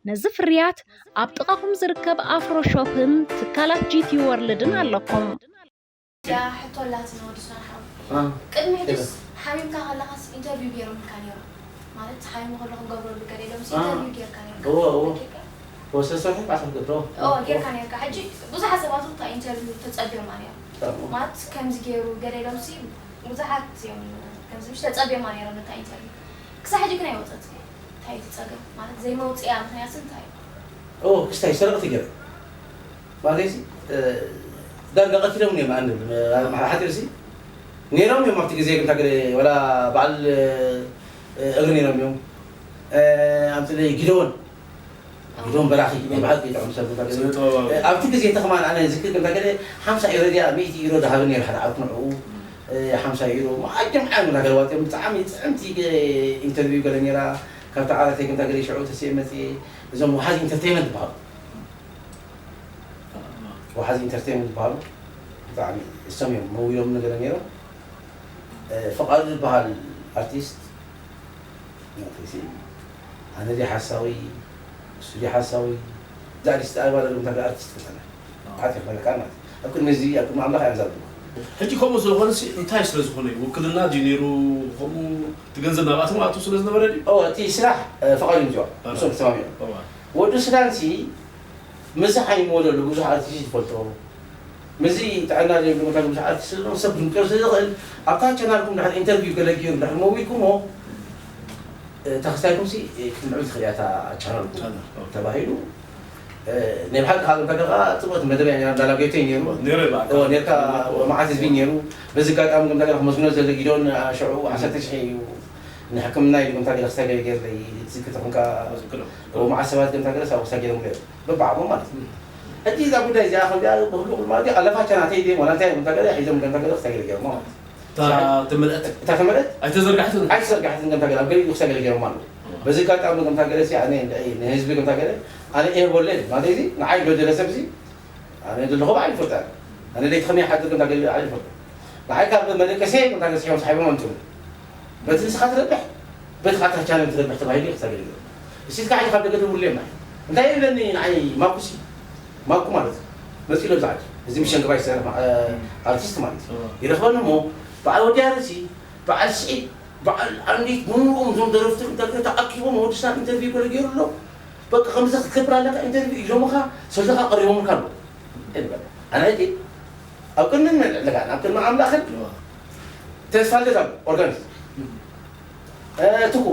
ነዚ ፍርያት ኣብ ጥቓኹም ዝርከብ ኣፍሮ ሾፕን ትካላት ጂ ቲ ወርልድን ኣለኩም። እዚኣ ሕቶ ኣላትና ወዲ ሱዳን ሓው። አ፣ ቅድሚ ሕጂስ ሓሚምካ ከለኻስ ኢንተርቪው ገይሮምልካ ነይሮም? ማለት ሓሚሙ ከሎ ክንገብረሉ ገለ ኢሎምስ አ፣ ኢንተርቪው ጌርካ ነይርካ? እወ፣ እወ። ፈኪርካ? ወሰሰ ባዕልኻ ትገብሮ። እወ፣ ጌርካ ነይርካ። ሕጂ ብዙሓት ሰባት እኮ ኢንተርቪው ተጸብዮማ ነይሮም። ማለት ከምዚ ገይሩ ገለ ኢሎምሲ ብዙሓት እዮም ከምዚ ምሽ ተጸብዮማ ነይሮም ነታ ኢንተርቪው። ክሳብ ሕጂ ግን ኣይወጸትን። እንታይ እዩ እቲ ጸገም? ማለት ዘይመውጽእያ ምኽንያትስ እንታይ እዩ? ኦ፣ ክስታይ ሰረቕቲ ገይረ። ማለትሲ፣ እ፣ ዳርጋ ቀቲሎምኒ እዮም፣ ኣነ፣ እ፣ ሓቲርሲ፣ ነይሮም እዮም ኣብቲ ግዜ፣ ግን ታገለ፣ ወላ በዓል፣ እ፣ እግሪ ነይሮም እዮም። እ፣ ኣምፅለይ ጊደዎን፣ ጊደዎን በራኺ፣ ናይ በዓል ጊደዎን ሰብ፣ ግን ታገለ፣ ስነ ጥበባዊ። እ፣ ኣብቲ ግዜ ተኸማን ኣነ ዝክር፣ ግን ታገለ፣ ሓምሳ ዩሮ ድያ፣ ሚእቲ ዩሮ ዝሃበኒ ነይሩ ሓደ ዓርኩ ንዕኡ፣ እ፣ ሓምሳ ዩሮ፣ መዓጀም ዓለም ታገለ፣ ዋጥዮም፣ ብጣዕሚ ጥዕምቲ፣ እ፣ ኢንተርቪው ገለ ነይራ፣ ካብቲ ዓራተይ፣ ግን ታገለ፣ ሽዑ ተስየ መፅየ፣ እዞም ወሓዚ ኢንተርቴይመንት ይበሃሉ። ወሓዚ ኢንተርቴይመንት ዝበሃሉ ብጣዕሚ እሶም እዮም መዊሎም ነገር ነይሮም። እ፣ ፍቓዱ ዝበሃል ኣርቲስት፣ ኣነ ድየ ሓሳዊ፣ እሱ ድየ ሓሳዊ፣ እዛ ኣርቲስት ኣልባ ዘለኩም እንታይ ኣርቲስት ፈተና። ሓቂ ክመልካ ማለት እዩ። ኣብ ቅድሚ እዚ፣ ኣብ ቅድሚ ኣምላኽ እዮም ዛብሉ። ሕጂ ከምኡ ስለኾነ ሲ እንታይ ስለ ዝኾነ እዩ? ውክልና ድዩ ነይሩ? ከምኡ እቲ ገንዘብ ናብኣቶም ኣቱ ስለ ዝነበረ ድዩ? ኦ፣ እቲ ስራሕ፣ እ፣ ፍቓዱ እዩ ዝዋ። ኣረ። እሶም ተሰማሚዖም። እዋ። ወዲ ሱዳን ሲ፣ ምስዚ ሓይም ወለሉ ብዙሕ ኣርቲስት ይፈልጦ። ምስዚ ጥዕና ዘይብሉ መታን ብዙሕ ኣርቲስት ኣሎ። ሰብ ዝምቀር ስለ ዝኽእል፣ ኣብታ ቻናልኩም ድሕሪ ኢንተርቪው ገለ ገይሩ ድሕሪ መዊልኩሞ፣ እ፣ ተኸስታይኩም ሲ፣ እ፣ ክትምዕብል ትኽእል እያ እታ ቻናልኩም ቻናል፣ ኦኬ። ተባሂሉ። እ፣ ናይ ብሓቂ ካብ እንተደኻ ጽቡቕቲ መደብ እያ ነይራ፣ እንዳላገይቶይ ነይሩ። ነይረ በቃ። እዎ፣ ነይርካ፣ እዎ። መዓት ህዝቢ ነይሩ። በዚ ኣጋጣሚ ግን እንደገና ክመስግኖ ዘለ ጊዶን፣ እ፣ ሽዑ ዓሰርተ ሽሕ እዩ። ንሕክምና ኢሉ ግን ታገለ ክሳይ ገለ ገይርለይ፣ ዝክር ተኾንካ፣ ዝክር። እዎ፣ መዓት ሰባት ግን ታገለ ሳብ ክሳይ ገይሮም ገይሩ። በብዓቕሞም ማለት እዩ። እም። ሕጂ እዛ ጉዳይ እዚኣ ከምዚኣ ብህሉቕ ማለት እዩ፣ ኣለፋቻ ናተይ ድዮም ዋላ እንታይ እዮም ታገለ ሒዞም ግን ታገለ ክሳይ ገለ ገይሮም ማለት እዩ። እታ ተመልአት እታ ተመልአት ኣይተዘርጋሕትን? ኣይተዘርጋሕትን፣ ገምታ ገለ ኣብ ገሊኡ ክሰገለ ገይሮም ኣለዉ። በዚ ኣጋጣሚ ገምታ ገለ ሲ ኣነ ንህዝቢ ገምታ ገለ ኣነ እየ ቦለ ማለት እዚ ንዓይ ዶ ደለ ሰብ ሲ ኣነ ዘለኹ ባዕሉ ይፈልጣ። ኣነ ለይቲ ከመይ ሓድር ገምታ ገለ ባዕሉ ይፈልጣ። ንዓይ ካብ መደቀሴ ገምታ ገለ ሲሖም ሳሒቦም ኣምፅኡ። በቲ ንስኻ ትረብሕ፣ በቲ ካብ ታች ቻነል ትረብሕ ተባሂሉ እዩ ክሰገለ ገይሩ። እስቲ ካብ ካብ ደገ ደውል የማይ እንታይ ይብለኒ ንዓይ ማኩሲ ማኩ ማለት እዩ። መፂኡ ኣብዚ ዓዲ እዚ ምሸን ግባይ ዝሰርሕ ማ- እ፣ ኣርቲስት ማለት እዩ። እዎ። ይረኽበኒ እሞ በዓል ወዲ ኣረሲ፣ በዓል ስዒድ፣ በዓል ኣንዲት ብምሉኦም እዞም ደረፍቲ እንታይ ገለ ተኣኪቦም ወዲ ሳብ ኢንተርቪው ገለ ገይሩ ኣሎ። በቃ ከምዚ ክትገብር ኣለካ ኢንተርቪው ኢሎምኻ ሰለኻ ቀሪቦምልካ ኣሎ። ይበል። ኣነ ሕጂ ኣብ ቅድሚ መን ኣለካ ኣብ ቅድሚ ኣምላኽን እዎ። ተስፋ ልደት ኣሎ ኦርጋኒስት እ፣ ትኩ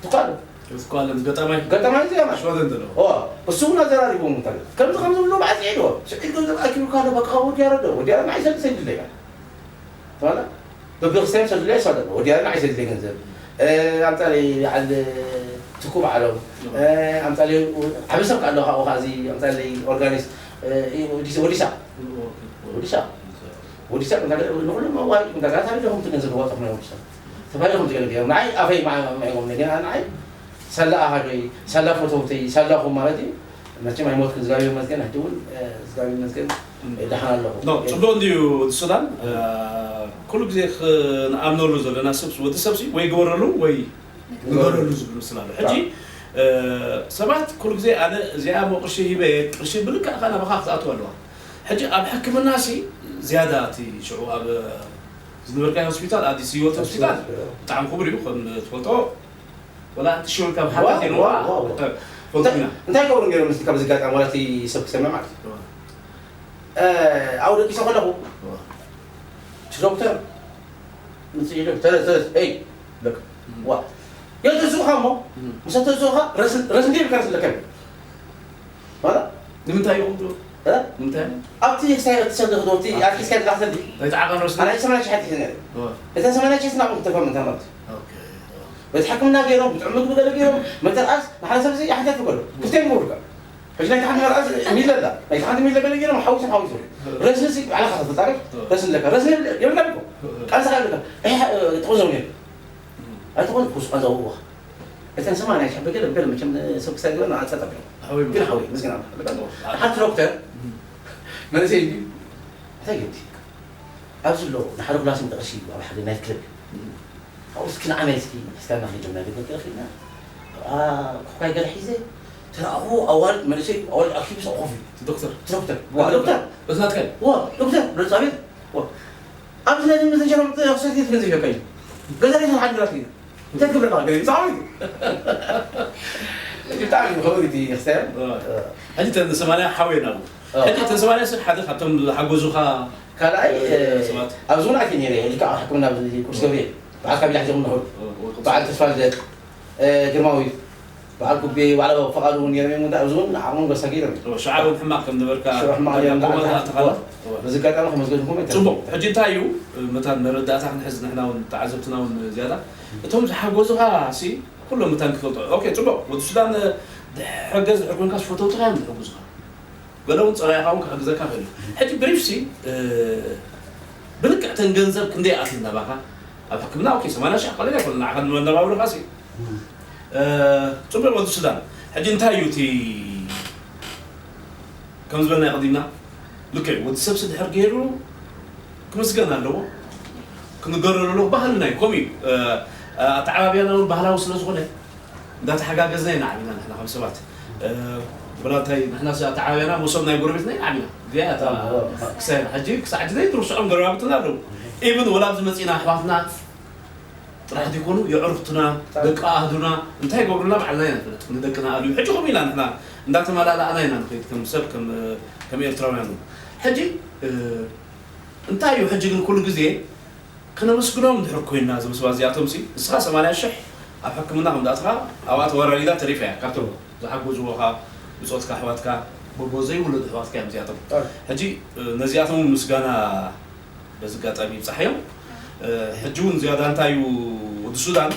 ትኩ ኣሎ። እስኳ ለም ገጠማይ ገጠማይ እዚኣ ማለት ሸወደን ዘሎ። ኦ፣ እሱ እውን ኣዘራሪቦም እንታይ ከምዚ ከምዚ ብሎ ባዕዚ ዒድዎ ስዒድ ገንዘብ ኣኪቡ ካለ በቃ ወዲ ያረዶ ወዲ ያረዶ ንዓይ ሰልሰ ይድለይ ማለት ተባለ። በብክስታይም ሰልለ ይሳደሎ ወዲ ያረዶ ንዓይ ሰልለ ገንዘብ እ፣ ኣምጣለይ በዓል ትኩ በዓሎም እ፣ ኣምጣለይ ዓበሰብ ካለ ካብኡ ካዚ ኣምጣለይ ኦርጋኒስት እ፣ ወዲሳ ወዲሳ ወዲሳ ወዲ ሰብ እንታይ ገለ ንኹሎም ኣዋሪድኩም ዳጋ ታሪኽ ኢኹም ትገንዘብ ዋጣኹም ናይ ወዲ ሰብ። ተባሂኹም ትገለ ገይሮም። ንዓይ ኣፈይ ማዕቆም ነገር ንዓይ ሳላ ኣሃዶይ፣ ሳላ ፈተውተይ፣ ሳላኹም ማለት እዩ። መቸም ኣይሞትኩን እግዚኣብሔር ይመስገን፣ ሕጂ እውን እግዚኣብሔር ይመስገን ደሓን ኣለኹ። ኖ ጽቡቅ እንድዩ። ሱዳን ኩሉ ግዜ ክንኣምነሉ ዘለና ሰብ ወዲ ሰብሲ ወይ ግበረሉ ወይ ንገረሉ ዝብል ምስል ኣሎ። ሕጂ ሰባት ኩሉ ግዜ ኣነ እዚኣ ሞ ቅርሺ ሂበ ቅርሺ ብልክዕ ከኣ ናባኻ ክትኣትው ኣለዋ። ሕጂ ኣብ ሕክምና ሲ ዝያዳ እቲ ሽዑ ኣብ ዝነበርካዮ ሆስፒታል ኣዲስ ህይወት ሆስፒታል ብጣዕሚ ክቡር እዩ ከም ትፈልጦ ወላ እቲ ሽዑ ካብ ሓታት የለ ፈልጥና እንታይ ገብሩ ነይሮም ምስ ካብ ዝጋጣም ወላ እቲ ሰብ ክሰምዕ ማለት እዩ ኣብኡ ደቂሰ ከለኹ እቲ ዶክተር ምፅእ ኢሉ ተረስ ተረስ ይ በቃ ዋ የተዝኡኻ እሞ ምስ ተዝኡኻ ረስን ደይብልካ ረስን ለካ እዩ ማለት ንምንታይ ይኹም ትብሉ እ? ንምንታይ ኣብቲ ክሳይ ትሰልኽ ዶ ኣብቲ ኣርቲስት ከድካ ትሰልዲ እንታይ ተዓቐን ረስን ኣናይ ሰማንያ ሽሕ ሓቲት ነረ እተን ሰማንያ ሽሕ ናብኡ ክተርፋ ምንታ ማለት እዩ ኦኬ በቲ ሕክምና ገይሮም ብጥዑም ምግቢ ገለ ገይሮም መተርኣስ ንሓደ ሰብ እዚ ይሓተት ይበሉ ክልተ ይምውርካ ሕጂ ናይ ተሓንቲ መርኣስ ሚለ ኣላ ናይ ተሓንቲ ሚለ ገለ ገይሮም ሓዊሶም ሓዊሶም ረስንሲ ባዕልኻ ክትፍጣሪ ረስን ኣለካ ረስን የብልካ እኮ ቃልስኻ ኣለካ ጥቕዞም እዮም ኣይትኾን ኩስቋ ዘውዋ እተን ሰማንያ ሽሕ ብገለ ብገለ መቸም ሰብ ክሳይ ዝበል ንዓፀ ጠቢቑ ግን ሓዊ ምስግና ሓንቲ ዶክተር መንእሰይ እዩ እንታይ ግዲ ኣብዚ ኣሎ ንሓደ ኩላስ ምጠቐሲ ኣብ ሓደ ናይት ክለብ ኣብኡ እስኪ ንዓመይ እስኪ እስካ እናኸይዶም ናይ ደገ ክኢልና ኣብኣ ኮካይ ገለ ሒዘ ተረኣኹ ኣዋልድ መንእሰይ ኣዋልድ ኣኪቡ ሰው ኮፊ ዶክተር ዶክተር ዋ ዶክተር በዝናትካ ዋ ዶክተር ብረጻቤት ዋ ኣብዚ ናይ መዘንጀራ ክሰት ገንዘብ ይበቃ እዩ ገዛ ላይ ተሓድራት እዩ እንታይ ትብለካ ገለ ጻዊ ብጣዕሚ ክብርቲ ክሰር ሕጂ ተን ሰማንያ ሓወይና ሕጂ ተን ሰማንያ ሰብ ሓደ ካብቶም ዝሓገዙኻ ካልኣይ ሰባት ኣብዚ እውን ኣትየ ነይረ ልክዕ ሕክምና ኣብዚ ቅዱስ ገብርኤል በዓል ካቢላ ሒዞም ንኸዱ በዓል ተስፋ ልደት ግርማዊ በዓል ኩቤ በዓል ኣበባ ፈቓዱ እውን ነይሮም እዮም እንታይ ኣብዚ እውን ዓቕሞም ገሳ ገይሮም እዮም ሽዓ እውን ሕማቕ ከም ነበርካ ሽዑ ሕማቕ ነይሮም ደኣ ኣተኻላ በዚ ኣጋጣሚ ከመስገንኩም እየ ጽቡቕ ሕጂ እንታይ እዩ መታን መረዳእታ ክንሕዝ ንሕና እውን ተዓዘብትና እውን ዝያዳ እቶም ዝሓገዙኻ ሲ ኩሎም መታን ክፈልጦ ኦኬ ጽቡቕ ወዲ ሱዳን ድሕገዝ ድሕር ኮንካስ ፈተውትኻ እዮም ዝሕግዙኻ ገለ እውን ፀላኢኻ እውን ክሕግዘካ ይኽእል እዩ። ሕጂ ብሪፍ ሲ ብልክዕ ተን ገንዘብ ክንደይ ኣትዩ ናባኻ ኣብ ሕክምና ኦኬ ሰማንያ ሽሕ ቀሊል ኣይኮነ ንዓኻ ንመነባብሮኻ ሲ ፅቡቅ ወዲ ሱዳን ሕጂ እንታይ እዩ እቲ ከም ዝበልና ቀዲምና ልክዕ ወዲ ሰብሲ ድሕር ገይሩ ክምስገን ኣለዎ ክንገረሉ ኣለዎ ባህልና እዩ ከምኡ እዩ ኣተዓባብያና እውን ባህላዊ ስለ ዝኾነ እንዳተሓጋገዝና ኢና ዓቢና ንሕና ከም ሰባት ወላ እንታይ ንሕና ኣተዓባብያና መሶብ ናይ ጎረቤትና ኢና ዓቢና እዚኣ እታ ክሳይ ሕጂ ክሳዕ ሕጂ ዘይትርስዖም ጎረባብትና ኣለዉ ኢብን ወላ ኣብዚ መፂና ኣሕዋትና ጥራሕ ዘይኮኑ የዕሩኽትና ደቂ ኣህዱና እንታይ ይገብሩና ባዕልና ኢና ንፈልጥ ንደቅና ኣልዩ ሕጂ ከምኡ ኢና ንሕና እንዳተመላላእና ኢና ንኸይድ ከም ሰብ ከም ኤርትራውያን ሕጂ እንታይ እዩ ሕጂ ግን ኩሉ ግዜ ከነመስግኖም እንድሕር ኮይና እዞም ሰባት እዚኣቶም ሲ ንስኻ ሰማንያ ሽሕ ኣብ ሕክምና ከም ዳእትኻ ኣብኣ ተወራሪዳ ተሪፋ እያ ካብቶም ዝሓገዝዎኻ ብፆትካ ኣሕዋትካ ጎቦ ዘይውለዱ ኣሕዋትካ እዮም እዚኣቶም ሕጂ ነዚኣቶም ምስጋና በዚ ኣጋጣሚ ይብፃሕ እዮም ሕጂ እውን ዝያዳ እንታይ እዩ ወዲ ሱዳን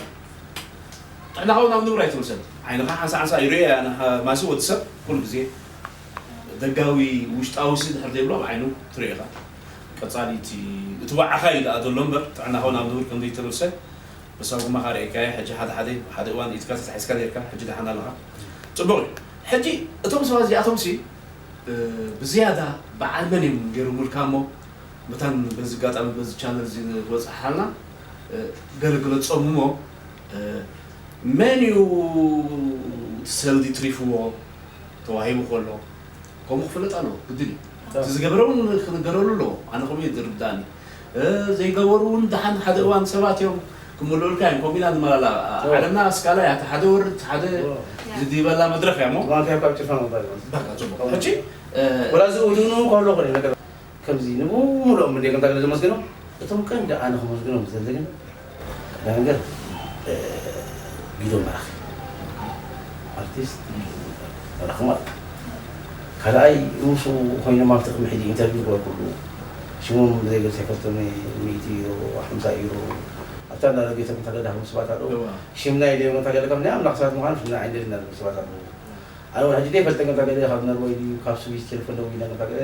ጥዕናኻ እውን ኣብ ንቡር ኣይትምልሰን ዓይንኻ ሓንሳ ሓንሳ ይርኦ እያ ማሲ ወዲ ሰብ ኩሉ ግዜ ደጋዊ ውሽጣዊ ሲ ድሕር ዘይብሎ ኣብ ዓይኑ ትሪኦ ኢኻ ቀፃሊ እቲ እቲ ዋዕኻ እዩ ደኣ ዘሎ እምበር ጥዕናኻ እውን ኣብ ንቡር ከም ዘይተመልሰ በሳጉማኻ ርኤካ እየ ሕጂ ሓደ ሓደ ሓደ እዋን ኢድካ ተታሒዝካ ነርካ ሕጂ ደሓን ኣለኻ ፅቡቕ እዩ ሕጂ እቶም ሰባት እዚኣቶም ሲ ብዝያዳ በዓል መን እዮም ገይሮምልካ እሞ መታን በዚ ኣጋጣሚ በዚ ቻነል እዚ ንወፅሓልና ገለ ግለፆም እሞ መን እዩ እቲ ሰልዲ ትሪፍዎ ተዋሂቡ ከሎ ከምኡ ክፍለጥ ኣለዎ ግድን እዩ እቲ ዝገበረ እውን ክንገረሉ ኣለዎ ኣነ ከምኡ እዩ ዝርዳእኒ ዘይገበሩ እውን ደሓን ሓደ እዋን ሰባት እዮም ክምልኡልካ እዮም ከምኡ ኢና ንመላላ ዓለምና ስካላ እያ ሓደ ወርድ ሓደ ዝድይበላ መድረክ እያ ሞ ሕጂ ወላ እዚ ውድኑ ከሎ ኮነ ነገር ከምዚ ንብምልኦም እንደ ከምታ ገለ ዘመስግኖም እቶም ቀንዲ ኣነ ከመስግኖም ዝደሊ ግን ቀዳሚ ነገር ጊዶ መራኺ ኣርቲስት መራኺ ማለት ካልኣይ ምስ ኮይኖም ኣብቲ ቅድሚ ሕጂ ኢንተርቪው ገበርኩሉ ሽሞም ብዘይገልጽ ኣይፈልጦም ሚእቲ ዩሮ ሓምሳ ዩሮ ኣብታ እንዳረጌቶም ተገዳህሙ ሰባት ኣለዉ ሽምና ኢለዮም ተገለ ከም ናይ ኣምላኽ ሰባት ምዃኑ ሽምና ኣይንደልና ሰባት ኣለዉ ኣነ እውን ሕጂ ዘይፈልጠ ከም ተገለ ካብ ነርወይ ድዩ ካብ ስዊስ ቴሌፎን ደዊልና ከም ተገለ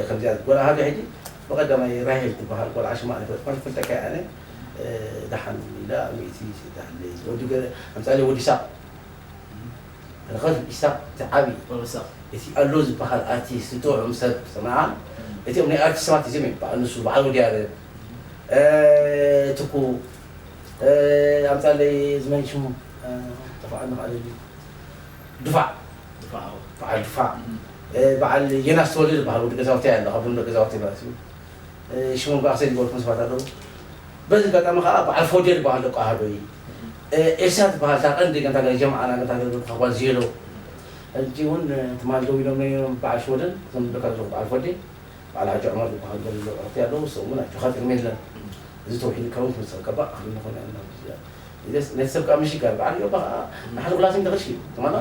ከምዚኣ ጓል ኣሃዱ ሕጂ ብቐዳማይ ራሄል ትበሃል ቆልዓ ሽማ ኣይፈልጠካ ኣነ። ደሓን ኢላ ሚእቲ ትኣለይ ወዲ ገ ኣምሳሌ ወዲ ሳቕ ረኸብ ኢሳቕ እቲ ዓቢ ወዲ ሳቕ። እቲ ኣሎ ዝበሃል ኣርቲስት ጥዑም ሰብ ሰማዓ። እቲኦም ናይ ኣርቲስት ሰባት እዚኦም ይበሃል ንሱ በዓል ወዲ ያረድ ትኩ ኣምሳሌ ዝመን ሽሙ ጠፋኣኒ ቃለሊ ድፋዕ ድፋዕ በዓል ድፋዕ በዓል የናስ ተወልደ ዝበሃል ወዲ ገዛውቲ ኣሎ ካብ ደቂ ገዛውቲ ማለት እዩ። ሽሞም ከዓ ክሰይድ ዝበልኩም ሰባት ኣለዉ። በዚ ኣጋጣሚ ከዓ በዓል ፎዴ ዝበሃል ደቂ ኣሃዶ እዩ። ኤርሳ ዝበሃል እታ ቀንዲ ገንታ ገለ ጀምዓና ገንታ ገለ ካብ ጓል ዜሎ ሕጂ እውን ትማል ደው ኢሎም ነይሮም በዓል ሽወደን እዞም ደካ ዘለኹ በዓል ፎዴ በዓል ሓጂ ዑመር ዝበሃል ዘሎ ዕርክቲ ኣለዉ። ንሶም እውን ኣጆኻ ጥቅሚ የለን እዚ ተውሒድ ከውን ክንሰብ ቀባእ ክብል ንኾነ ኢና። ነቲ ሰብ ከዓ ምሽ ይጋር በዓል ዮባ ከዓ ንሓደ ኩላሲም ተቐሽ እዩ ትማና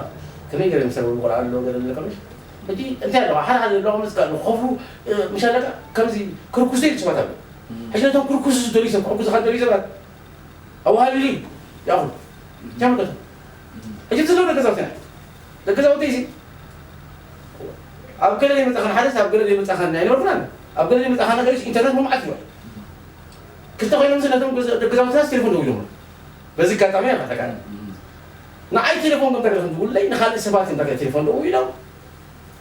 ከመይ ገለ ምሰብ ቆልዓ ኣሎ ገለ ለቀምሽ ሕጂ እንታይ ኣለዋ ሓደ ሓደ ኣለዋ ምስ ጋር ክኸፍሉ ምሽ ኣለካ ከምዚ ክርኩስ ደይ ሰባት ኣሎ። ሕጂ ነቶም ክርኩስ ዝደልዩ ሰብ ክሕጉዝኻ ዝደልዩ ሰባት ኣዋሃልሊ ያኹ እንታይ መገቱ ሕጂ ትለው ደገዛውቲ ደቂ ገዛውተይ እዚ ኣብ ገለ ዘይመጻኸን ሓደስ ኣብ ገለ ዘይመጻኸን ኣይነበርኩናን። ኣብ ገለ ዘይመጻኸን ነገርስ ኢንተርነት መምዓት ይበል ክልተ ኮይኖም ነቶም ደቂ ገዛውትናስ ቴሌፎን ደው ኢሎም በዚ ኣጋጣሚ እያ ካተካ ንዓይ ቴሌፎን ከም ተገለ ክንድውለይ ንካልእ ሰባት ከም ተገለ ቴሌፎን ደው ኢሎም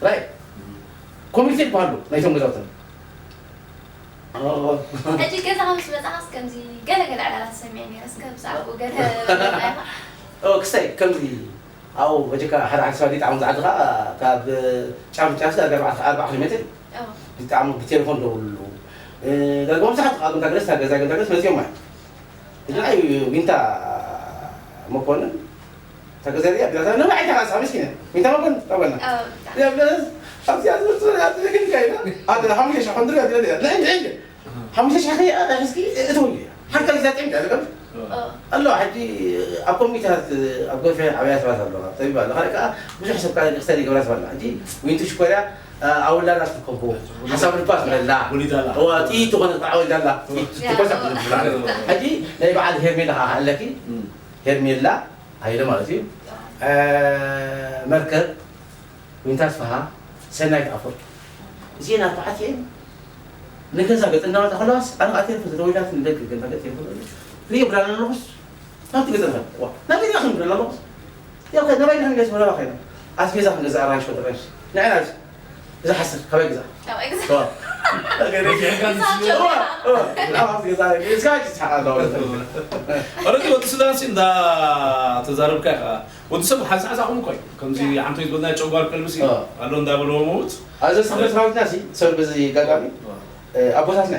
ራይ ኮሚቴ ይበሃሉ ናይቶም ገዛውትና ሕጂ ገዛኻ ምስ መጻኻስ ከምዚ ገለ ገለ ዕላላት ሰሚዐ ነይረ እስከ ብዛዕባኡ ገለ ክስታይ ከምዚ ኣብኡ በጀካ ሓደ ሓደ ሰባት ይጣዕሙ ዝዓዲ ከዓ ካብ ጫፍ ጫፍ ዳርጋ ኣርባዕተ ኣርባዓ ኪሎ ሜትር ይጣዕሙ ብቴሌፎን ደውሉ ዳርጋ መብዛሕቱ ከዓ ግንታ ገለስ ገዛ ግንታ ገለስ መፅኦም ማለት እዚ ናይ ዊንታ መኮንን ተገዘሪያ ቢላታ ነባይ ተቃሳ ምስኪነ ዊንታ መኮንን ተበልና ያ ቢላታ ኣብዚኣ ዝመፅእ ኣብቲ ግን ካይና ኣደ ሓሙሽተ ሸሕ ኮንድሪ ኣደ ንሕን ንሕን ሓሙሽተ ሸሕ ከይ ኣሕዝኪ እትውን ሓንካ ግዜ ጤም ዳለቀም ኣሎ ሕጂ ኣብ ኮሚታት ኣብ ጎፈ ዓብያ ሰባት ኣለዋ ተቢባ ኣለካ ከዓ ብዙሕ ሰብ ከዓ ክስተር ይገብራ ሰብ ኣላ ሕጂ ዊንቱ ሽኮርያ ኣወላዳ ትከቦ ሓሳብ ልባ ትብለላ ወሊዳላ። እዋ ጥይት ዝኾነ ከዓ ወሊዳላ ትኮሳ ትብላ ሕጂ ናይ በዓል ሄርሜላ ከዓ ኣለኪ ሄርሜላ ሃይለ ማለት እዩ መርከብ ዊንታ ኣስፍሃ ሰናይት ኣፈወርቂ እዚአን ኣርባዕቲአን ንገዛ ገፅ እናመጣ ከለዋስ ኣነ ከዓ ቴሌፎን ተደዊላት ንደቂ ገዛ ገፅ ቴሌፎን ሪኦ ብላና ኣለኹስ ናብቲ ገዛ ዋ ናብ ገዛ ክንብላ ኣለኹስ ያው ከ ነባይ ንክንገዝ መረባ ኮይና ኣስቤዛ ክንገዛ ኣራንሽ ወጥረሽ ንዕና ዝሓስር ካበይ ግዛ ወረቲ ወዲ ሱዳን ሲ እንዳ ተዛረብካ ኢኻ ወዲ ሰብ ሓንሳዕ ዛኹም እኮ እዩ ከምዚ ሓንቶ ዝበልና ጨጓር ከልብስ እዩ ኣሎ እንዳበለዎ መውት ኣዘ ሰፈር ሰራዊትና ሲ ሰብ በዚ ጋጋሚ ኣቦታትና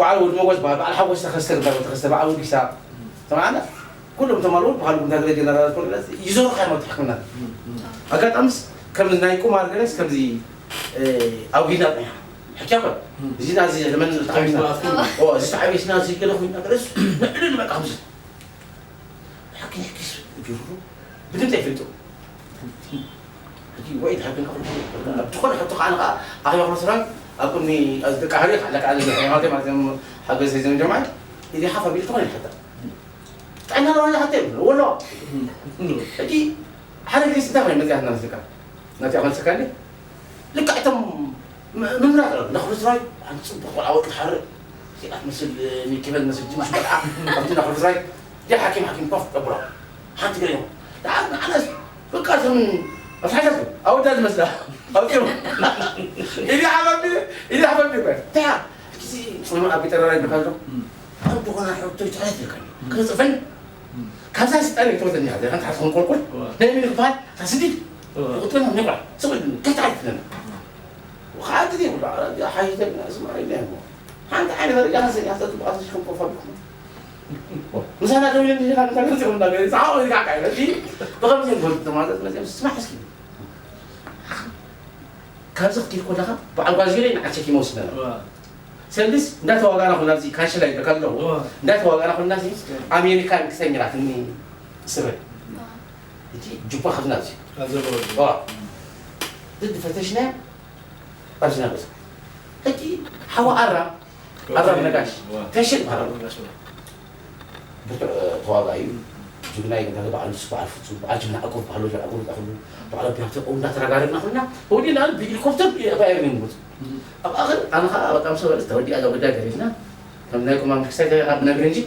በዓል ወዲ መጎስ በዓል በዓል ሓጎስ ተኸስተ ግንባር ተኸስተ በዓል ወዲሳ ሰማዕና ኩሎም ተማሉ በዓል ጉንታ ገለ ጀነራል ኮለስ ይዞሩ ካይማ ተሕክምና ኣጋጣምስ ከም ናይ ቁማር ገለስ ከምዚ ኣውጊና ጠያ ሕኪያ ኮን እዚ ናዚ ለመን ተዓቢስና እዚ ተዓቢስና እዚ ገለ ኮይና ገለስ ንዕድል በቃ ከምዚ ሕኪ ሕኪስ ጅሩ ብድምፅ ይፍልጡ ሕጂ ወይ ትሓብን ከኹ ኣብ ዝኾነ ሕቶ ከዓ ንዓ ኣኽያ ክሎ ስራን ኣብ ቅድሚ ደቂ ሃሪ ኣለካ ኣለ ሃይማኖት ማለት እዮም ሓገዝ ሒዞም ጀምዓ እዚ ሓፍ ኣቢሉ ዝኾነ ይሓታ ጥዕና ለዋኛ ሓተ ይብሉ ወሎ ሕጂ ሓደ ግዜ ስንታ ኮይኑ መፅያ ናስካ ናቲ ኣመልስካ እንዴ ልክዕ እቶም ምምራቕ ነኽሉ ስራይ ሓንቲ ፅቡቅ ቆልዓ ወዲ ሓርእ እዚኣ ትመስል ኒኬቨን መስል ጅምሽ ቆልዓ ኣብቲ ነኽሉ ስራይ ያ ሓኪም ሓኪም ኮፍ ቀብሮ ሓንቲ ገለ እዮም ደኣ ንዓናስ በቃ እቶም ኣፍሓታት ኣወዳት መስላ ኣውፅኦም ኢዲ ሓባቢ ኢዲ ሓባቢ እኮ እንታይ እያ ሕጂ እዚ ኣብ ቤት ኣራራይ ብካ ኣሎ ኣብ ዝኾነ ሕቶ ይትሕት ይልካ ክፅፈን ካብዛ ስልጣን ይተወተኒ ሓዘ ሓንቲ ሓትኾን ቆልቆል ናይ ሚኒ ክበሃል ታስዲ ቁጥና ንቋ ስቕ ከይትዓርፍ ለና ወኻዕቲ ዘይብሉ ሓይተን ስማዒ ናይ ሓንቲ ዓይነት ደረጃ ከሰኛ ተጥባኣት ሽከም ኮፋ ቢኹም ምሳና ደው ኢለን ዲና ንታገል ፂኹም እንዳገለ ዝሓቆ ዝካዕካ ይበል ብኸምዚ ንፈልጥ ተማዘት መፅኦም ስማሕ እስኪ ካብዚ ክትይር ከለኻ በዓል ጓል ዚሬ ንዓቸኪ መውስድ ነላ ሰልስ እንዳተዋጋና ኩና እዚ ካንሸላ ይበካ ኣለኹ እንዳተዋጋና ኩና እዚ ኣሜሪካን ክሰሚራትኒ ስረ እቲ ጁባ ካብዚ ናብዚ ድድ ፈተሽና ኣብዚ ናበዚ ሕጂ ሓዋ ኣራ ኣራ ነጋሽ ተሽጥ ባራ ብርቱዕ ተዋጋ እዩ ጅግና እዩ። በዓል ንሱ፣ በዓል ፍጹም፣ በዓል ጅግና ዕቁብ፣ በዓል ወጀር ዕቁብ፣ ይጣ ኩሉ፣ በዓል ኣቢ ሃብተ ዕቁብ እንዳተረጋገጽና ኩልና፣ ተወዲእና ብሄሊኮፕተር ብ-፣ ባየር ሚዩኒክ ንመጽእ። ኣብ ኣኽር ኣነ ኸኣ በቃ ምስ በለስ ተወዲኣ እዛ ጉዳይ ገሊጽና፣ ከም ናይ ቁማር ክሳይ ኣብ ነግሪ እንጂ፣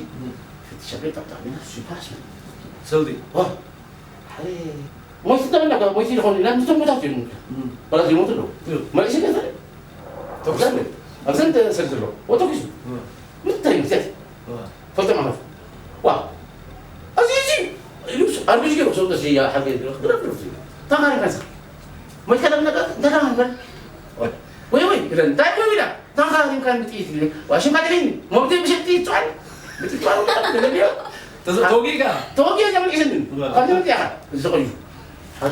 ፍትሽ ኣቢል ጠቕጣቕ ቢና፣ እሱ ይባስ ነው። ሰልዲ። ዋ፣ ኣይ፣ ሞይቱ ተበላ፣ ሞይቱ ይኾን ኢልና፣ ምስቶም ሞታት እዮም። እም። በላ ይሞቱ ኣለዉ። እም። መልእሲ ገዛ። ተኩስ። ኣብዘን፣ ኣብዘን ተሰልፍ ኣለዉ። ወተኩሱ። እም። ምንታይ ምንታይ? እም። ፈልጦም ኣለኹ። ዋ። እዚ፣ እዚ፣ ኢሉ ኣርቢጅ ገይሩ፣ ሰው ደስ እያ፣ ሓገ፣ ግረፍ፣ ግረፍ፣ ግረፍ። ተማሪ ካንሳ። መትከል ኣብ ነገር፣ እንታይ ተማሪ በል? ወይ፣ ወይ፣ ወይ፣ ኢለን፣ እንታይ ወይ ኢላ? ተማሪ ካን ጥይት ኢለ፣ ዋሽን ካትሪን፣ ሞብቴ ብሸት ጥይት ጸዓል። ብጥይት ጸዓል፣ ብጥይት ጸዓል፣ ብጥይት ጸዓል። ተዘ-፣ ተወጊእካ? ተወጊአ፣ ተመልቂስኒ። እዋ። ካብ ተመልቂኻ፣ እዚ ቆዩ።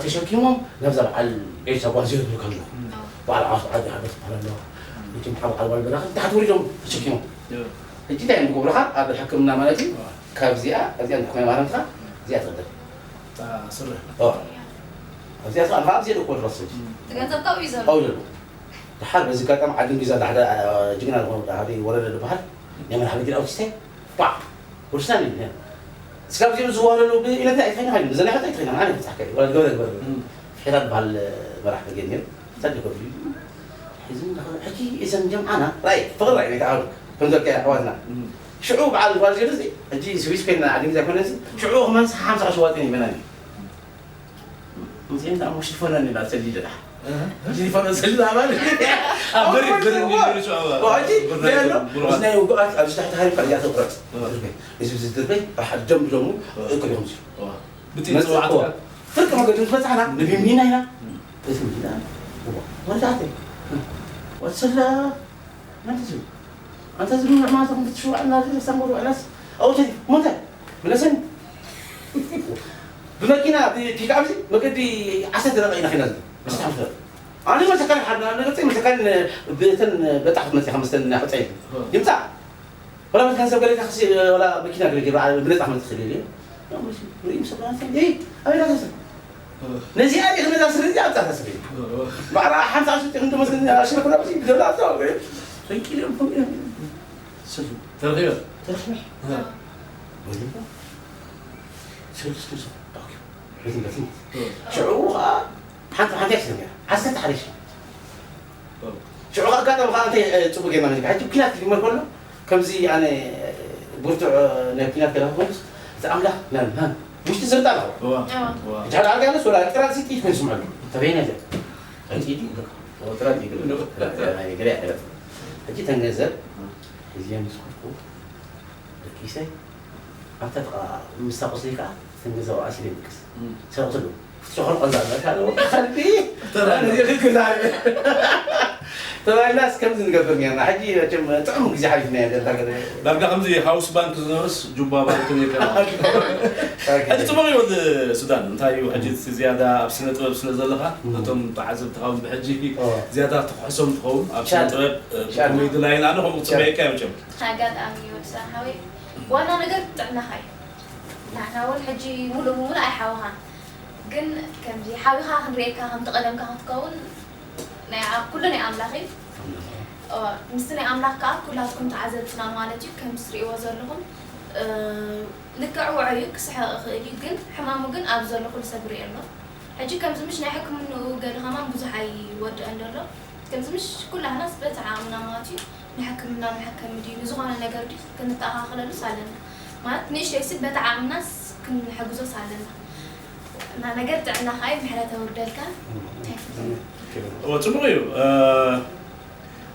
ተሸኪሞም ናብዛ በዓል ኤልሳ ጓል ዝህብ ከሎ፣ እም። በዓል ዓዋስ ዓዲ ዓበስ በዓል ኣለዋ። እም። እቶም በዓል በዓል በላኻ ታሕቲ ወሪዶም ተሸኪሞም። እም። ሕጂ እንታይ እዮም ዝገብሩኻ? ኣብ ሕክምና ማለት እዩ። እዋ። ካብዚኣ፣ ኣብዚኣ እንተኾነ ማረምትኻ፣ እዚኣ ትቕደም። እታ ስረ። እዋ። ኣብዚኣ ትኻ፣ ኣብዚኣ ደኮ ድረስ ሕጂ። እም። እቲ ገንዘብ ካብኡ እዩ ዘሎ። ኣብኡ ዘሎ። ደሓር በዚ ኣጋጣሚ ዓዲ እንግሊዝ ኣላ ሓደ፣ አ፣ ጅግና ዝኾነ ሓደ ወረደ ዝበሃል ናይ መርሓ ብርጌድ ኣውቲስታይ፣ ባ፣ ኦሪጅናል እዩ። እስካብ እዚኦም ዝዋለሉ ብኢለታ ኣይትኸይና፣ ብዘናይ ሓታ ኣይትኸይና፣ ኣነ ክብጻሕካ እዩ። ወላ ግበር፣ ግበር፣ ግበር። እም። ፍሒራ ዝበሃል መራሕ ብርጌድ ነይሩ። ሳዲ ኮፍ ኢሉ፣ ሕዚ እንዳ-፣ ሕጂ እዘን ጀምዓና፣ ራይ፣ ፍቕሪ ራይ፣ ናይታ ዓውዲ፣ ከም ዘልካ ኣሕዋትና። እም። ሽዑ በዓል ጓል ዜሩ እዚ፣ ሕጂ ስዊስ ኮይና ዓዲ እንግሊዝ ኣይኮነ እዚ፣ ሽዑ ክመንስ ሓምሳ ቅርሺ ዋጥን ይበናኒ። እዚአን ደኣ ሽፎነን ኢና ሰሊደና። እህ። ሽፎነን ሰሊዳ ማለት። ኣብ በሪ፣ በሪ፣ በሪ፣ በሪ፣ ሸዋ። ሕጂ ብርናይ ዘሎ፣ ብርሃን። ምስ ናይ ውጉኣት ኣብዚ ታሕቲ ሃሪምካ እዚኣ ትቑረጽ። እህ። ድርበይ። እዚ፣ እዚ ድርበይ፣ ብሓ-፣ ደም ብደሙ፣ እህ። እኩል ይኹን ዝብል። እህ። ብቲ መጽ-፣ ጽዋዕትካ? እዋ። ፍርቂ መገዲ ምስ በጻሕና፣ ንቢምቢና ኢና። እህ። እዚ ምቢና። እዋ። ወዳእተይ። ወሰላ። መን ትዝብል? ኣንታ ዝብል ምዕማቶም ክትሽውዕ እናደለ ሳንጎ ውዕላስ ኣብኡ ተሪፉ። ሞተ። ብለሰን። ብመኪና፣ ብፒክኣፕ እዚ መገዲ ዓሰርተ ደቂቃ ኢና ኸይና ዘለና። ዓሰርተ ሓሙሽተ ደቂቃ። ኣነ መተካል ሓደ፣ ኣብ ነገርፀይ መተካል ብእተን በጣሕ ክትመፅእ፣ ከም መስተን ናይ ሑፃ ኢሉ። ይምፃእ። ወላ መትካን ሰብ ገለ ታክሲ፣ ወላ መኪና ገለ ገይሩ፣ ብነፃ ክመፅእ ይኽእል እዩ። ያው መሲ፣ ርእዩ ሰብ ናት፣ "ኤይ፣ ኣበይ ናት ሰብ?" ነዚኣ ዲኺ ነዛ ስረ እዚኣ ኣምጻእታ ስረ? ማዕረ ሓምሳ ሺሕ ጥይት እንትመስል ኣሽረ ኩላ በዚ ብደብላ ኣምጻእ ወይ ፈንቂሎም፣ ፈንቂሎም። ስልፉ ተረኺበ? ተረኺበ። ወይኔ። ስልፉ፣ ስልፉ። ኦኬ። በዚ፣ በዚ። ሽዑ ኸዓ ሓንቲ፣ ሓንቲ እያ ትስለፍ ነይራ። ዓሰርተ ሓደ ሺሕ። ሽዑ ኸዓ ኣጋጣሚ ኸዓ እንታይ፣ እ፣ ጽቡቕ ጌርና መዚቃ። ሕጂ ኲናት ክጅመር ከሎ፣ ከምዚ ኣነ ብርቱዕ፣ እ፣ ናይ ኲናት ገለ ክኾንስ፣ እዚ ኣምላኽ፣ ና፣ ና፣ ውሽጢ ዝርጣ ኣለኹ። እዋ፣ እዋ። እዋ። ሕጂ ሓደ ዓርኪ ኣለስ፣ ወላ ጥራጥ ሲ ጥይት ኮይኑ ይስምዐሉ። ተበይነ እዚኣ። ጥይት ይብለካ። እዋ፣ ጥራጥ ይብለካ። እዋ። ገለ፣ ገለ፣ ገለ። ሕጂ ተን ገንዘብ፣ እዚኣ ምስ ኮድኩ፣ ደቂሰ፣ ኣብታ ጥቓ ምስታ ቁስሊ ከኣ ተን ገንዘብ ኣሲለ ይድቅስ። እም። ሰብኣይ ክሉ፣ ፍትሾ ኸልቆ እዛ እዛ ካልእ ወዲ ከልቢ። ተባሂልና። ኣነ ዘይክልክል ተባሂልናስ ከምዚ ንገብር ኔርና። ሕጂ መቸም ጥዑም ግዜ ሓሊፍና ኢና። ዳርጋ ከምዚ ሃውስ ባንክ ዝነበርስ ጁባ ባንክ ነይርካ። ኦኬ። ሕጂ ጽቡቕ እዩ ወዲ ሱዳን። እንታይ እዩ ሕጂ እቲ ዝያዳ ኣብ ስነ ጥበብ ስለ ዘለኻ፣ እም። ነቶም ተዓዘብትኻ እውን ብሕጂ ኦ። ዝያዳ ትኽሕሶም ትኸውን ኣብ ስነ ሻል። ጥበብ፣ እ፣ ሻል። ኮሜዲ ላይን። ኣነ ከምኡ ክጽበየካ እየ መቸም። ኣጋጣሚ ወዲ ሱዳን ሓወይ፣ ዋና ነገር ጥዕናኻ እዩ። ንሕና እውን ሕጂ ሙሉእ ብሙሉእ ኣይሓወኻን። ግን ከምዚ ሓዊኻ ክንርእየካ ከምቲ ቀደምካ ክትከውን ናይ ኣ-፣ ኩሉ ናይ ኣምላኽ እዩ። ኦ፣ ምስቲ ናይ ኣምላኽ ከኣ ኩላትኩም ተዓዘብትና ማለት እዩ። ከምዚ ትርእይዎ ዘለኹም፣ እ፣ ልክዕ ውዑይ እዩ፣ ክስሕቕ ይኽእል እዩ። ግን ሕማሙ ግን ኣብ ዘሎ ኩሉ ሰብ ይርኢ ኣሎ። ሕጂ ከምዚ ምሽ ናይ ሕክምንኡ ገለ ከማን ብዙሕ ኣይወድእን ዘሎ። ከምዚ ምሽ ኩላህናስ በቲ ዓቕምና ማለት እዩ። ንሕክምና መሐከሚ ድዩ፣ ንዝኾነ ነገር ድዩ ክንተኣኻኸለሉስ ኣለና። ማለት ንእሽተይሲ በቲ ዓቕምናስ ክንሕግዞስ ኣለና። እና ነገር ጥዕናኻ እዩ፣ ምሕረት ኣውርደልካ። እዎ፣ ጽቡቕ እዩ። እ፣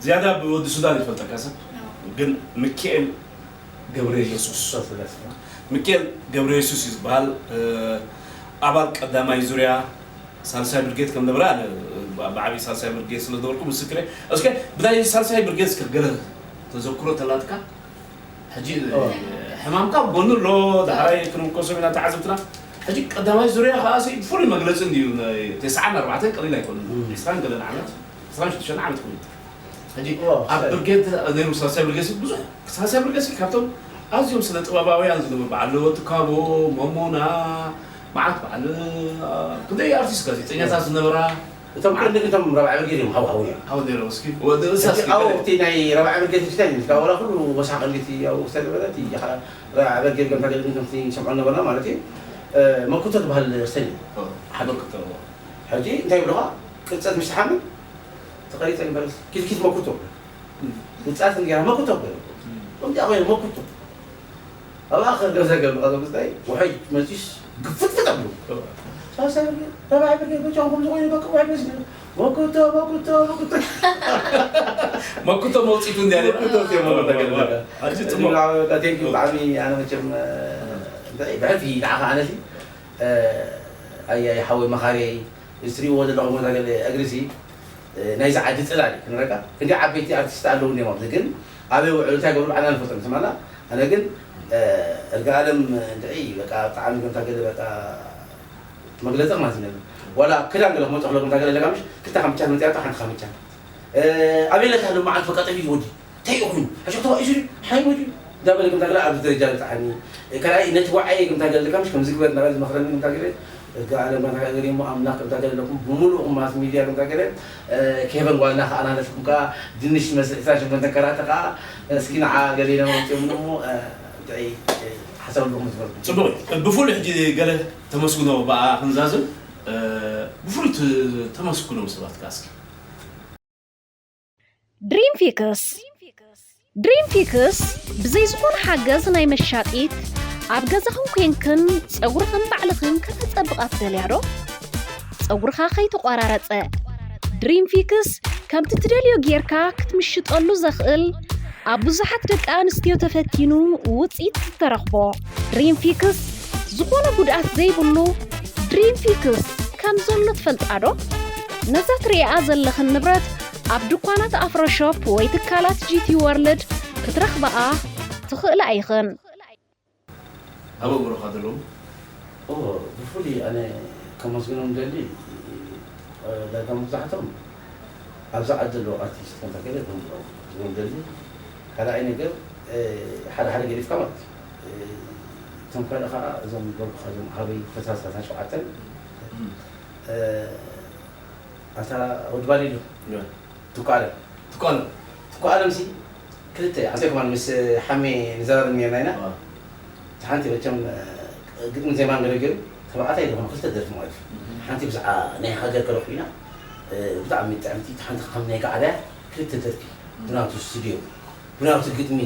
ዝያዳ ብወዲ ሱዳን ይፈልጠካ ሰብ። እዎ። ግን ሚካኤል ገብረ የሱስ። ሚካኤል ገብረ የሱስ እዩ ዝበሃል። እ፣ ኣባል ቀዳማይ ዙርያ ሳልሳይ ብርጌድ ከም ነበረ ኣነ ብዓብዪ ሳልሳይ ብርጌድ ስለ ዝነበርኩ ምስክር እየ። እስከ ብናይ ሳልሳይ ብርጌድ እስከ ገለ ተዘክሮ ተላትካ? ሕጂ ኦ። ሕማምካ ኣብ ጎኑ ኣሎ፣ ዳሕራይ ክንውቀሶም ኢና ተዓዘብትና። ሕጂ ቀዳማይ ዙርያ ከኣ ሲ ፍሉይ መግለጺ እንድዩ። ናይ ተስዓን ኣርባዕተን ቀሊል ኣይኮነን። እም። ዕስራን ገለን ዓመት፣ ዕስራን ሽዱሽተን ዓመት ኮይኑ። ሕጂ ኦ፣ ኣብ ሳይ። ብርጌድ ነይሩ፣ ሳልሳይ ብርጌድ ብዙሕ፣ ሳልሳይ ብርጌድ ካብቶም ኣዝዮም ስነ ጥበባውያን ዝነበሩ በዓል ለወ ትካቦ፣ መሞና፣ መዓት በዓል፣ አ፣ ክንደይ ኣርቲስት ጋዜጠኛታት ዝነበራ። እቶም ቀንዲ ግን እቶም ራብዓይ ብርጌድ እዮም፣ ሃው ሃው እዮም። ሃው ነይሮም፣ እስኪ፣ ወዲ እሳ እስኪ፣ ኣብ ገለ። እቲ ናይ ራብዓይ ብርጌድ ትሽታይ እዩ፣ ዋላ ኩሉ ወሳኺ ቀንዲ እቲ ኣብ ውሳኔ በለ፣ እቲ ራብዓይ ብርጌድ ገምታ ገለ ግን ከምቲ ንሰምዖ ነበርና ማለት እዩ። መኩቶ ዝበሃል ሰኒ ሓደ መኩቶ። ሕጂ እንታይ ይብሉኻ? ቅርጸት ምስ ትሓምም ተቐሪጸ ይበለስ ኪትኪት መኩቶ። ውጻት እንዲያ መኩቶ ገለ። ከምዚኣ ኮይኑ መኩቶ። ኣብ ኣኸር ገዛ ገብ ኣዞ ምስታይ ውሕጅ መጺስ ግፍጥፍጥ ኣብሉ። ሳሳይ ብርጌድ፣ ረባዕ ብርጌድ፣ በጃኹም ዝኾነ በቃ ውሕጅ መጺስ። መኩቶ፣ መኩቶ፣ መኩቶ። መኩቶ መውፂቱ እንዲያ መኩቶ ሲዮ መኩቶ ገለ። ኣዚ ጽቡቕ። በቃ ቴንኪ ብጣዕሚ ኣነ መቸም እንታይ ብሕልፊ ንዓኻ ኣነሲ ኣያ ሓወይ መኻርየይ እትሪእዎ ዘለኹም ገለ እግርሲ ናይዚ ዓዲ ፅላል እዩ ክንረካ። ክንዲ ዓበይቲ ኣርቲስት ኣለዉ እዮም ኣብዚ ግን ኣበይ ውዕሉ እንታይ ገብሩ ዓና ንፈልጦም ስማና። ኣነ ግን እርጋ ኣለም እንድዒ በቃ ብጣዕሚ ከምታ ገለ በቃ መግለፂ ማለት ነው። ዋላ ክዳን ገለ ክመፅእ ከሎ ከምታ ገለ ለካ ምሽ ክልተ ካምቻ መፅያታ ሓንቲ ካምቻ ኣበይ ለካ ሎም መዓልቲ በቃ ጠፊ ወዲ እንታይ እዩ ኮይኑ ሕሸቶ እዩ ሓይ ወዲ እንዳበለ ከምታ ገለ ኣብዚ ደረጃ ልፅዓኒ። ካልኣይ ነቲ ዋዓይ ከምታ ገለ ለካ ምሽ ከምዚ ግበር እንዳበለ ዝመኽረኒ ከምታ ገለ እጋ ዓለም ከምታ ገለ እሞ ኣምላኽ ከምታ ገለ ለኩም ብምሉእኩም ማስ ሚድያ ከምታ ገለ ኬቨን ጓልና ከዓ ናለትኩም ከዓ ድንሽ መስል ዕስራ ሽሞንተ ከራተ ከዓ እስኪ ንዓ ገለ ኢሎም ኣምፅኦም እሞ እንታይ ሓሳብ ኣለኩም ዝበልኩም። ፅቡቕ እዩ። ብፍሉይ ሕጂ ገለ ተመስግኖ ብኣ ክንዛዝም ብፍሉይ ተመስግኖም ሰባት ከዓ እስኪ ድሪም ፊክስ ድሪም ፊክስ ብዘይ ዝኾነ ሓገዝ ናይ መሻጢት ኣብ ገዛኽን ኮንክን ጸጉርኽን ባዕልኽን ከተጸብቓ ትደልያ ዶ? ጸጉርኻ ከይተቋራረጸ ድሪም ፊክስ ከምቲ ትደልዮ ጌርካ ክትምሽጠሉ ዘኽእል ኣብ ብዙሓት ደቂ ኣንስትዮ ተፈቲኑ ውጽኢት ዝተረኽቦ ድሪም ፊክስ ዝኾነ ጉድኣት ዘይብሉ ድሪም ፊክስ ከም ዘሎ ትፈልጣ ዶ? ነዛ ትርእይኣ ዘለኽን ንብረት ኣብ ድኳናት ኣፍሮ ሾፕ ወይ ትካላት ጂቲ ወርልድ ክትረኽብኣ ትኽእላ ኢኽን። ኣበ ብሩኻ ዘለዉ ብፍሉይ ኣነ ከመስግኖም ደሊ ዳጋ መብዛሕቶም ኣብዚ ዓዲ ዘለዉ ኣርቲስት ከምታ ገለ ዝምሎም ዝምደሊ ካልኣይ ነገር ሓደ ሓደ ገዲፍካ ማለት እዩ እቶም ካልእ ከዓ እዞም በልኩኻ እዞም ሃበይ ፈሳስታታ ሸውዓተን ኣታ ወዲ ባሊሉ ትኳለ ትኳለ ትኳለም ሲ ክልተ ኣንተ ከማን ምስ ሓሜ ንዘራርብ ነርና ኢና ሓንቲ መቸም ግጥሚ ዜማን ገለ ገይሩ ተባዕታይ ዝኾነ ክልተ ደርፊ ማለት እዩ ሓንቲ ብዛዕባ ናይ ሃገር ገለ ኮይና ብጣዕሚ ጥዕምቲ ሓንቲ ከም ናይ ጋዕዳ ክልተ ደርፊ ብናቱ ስቱድዮ ብናቱ ግጥሚ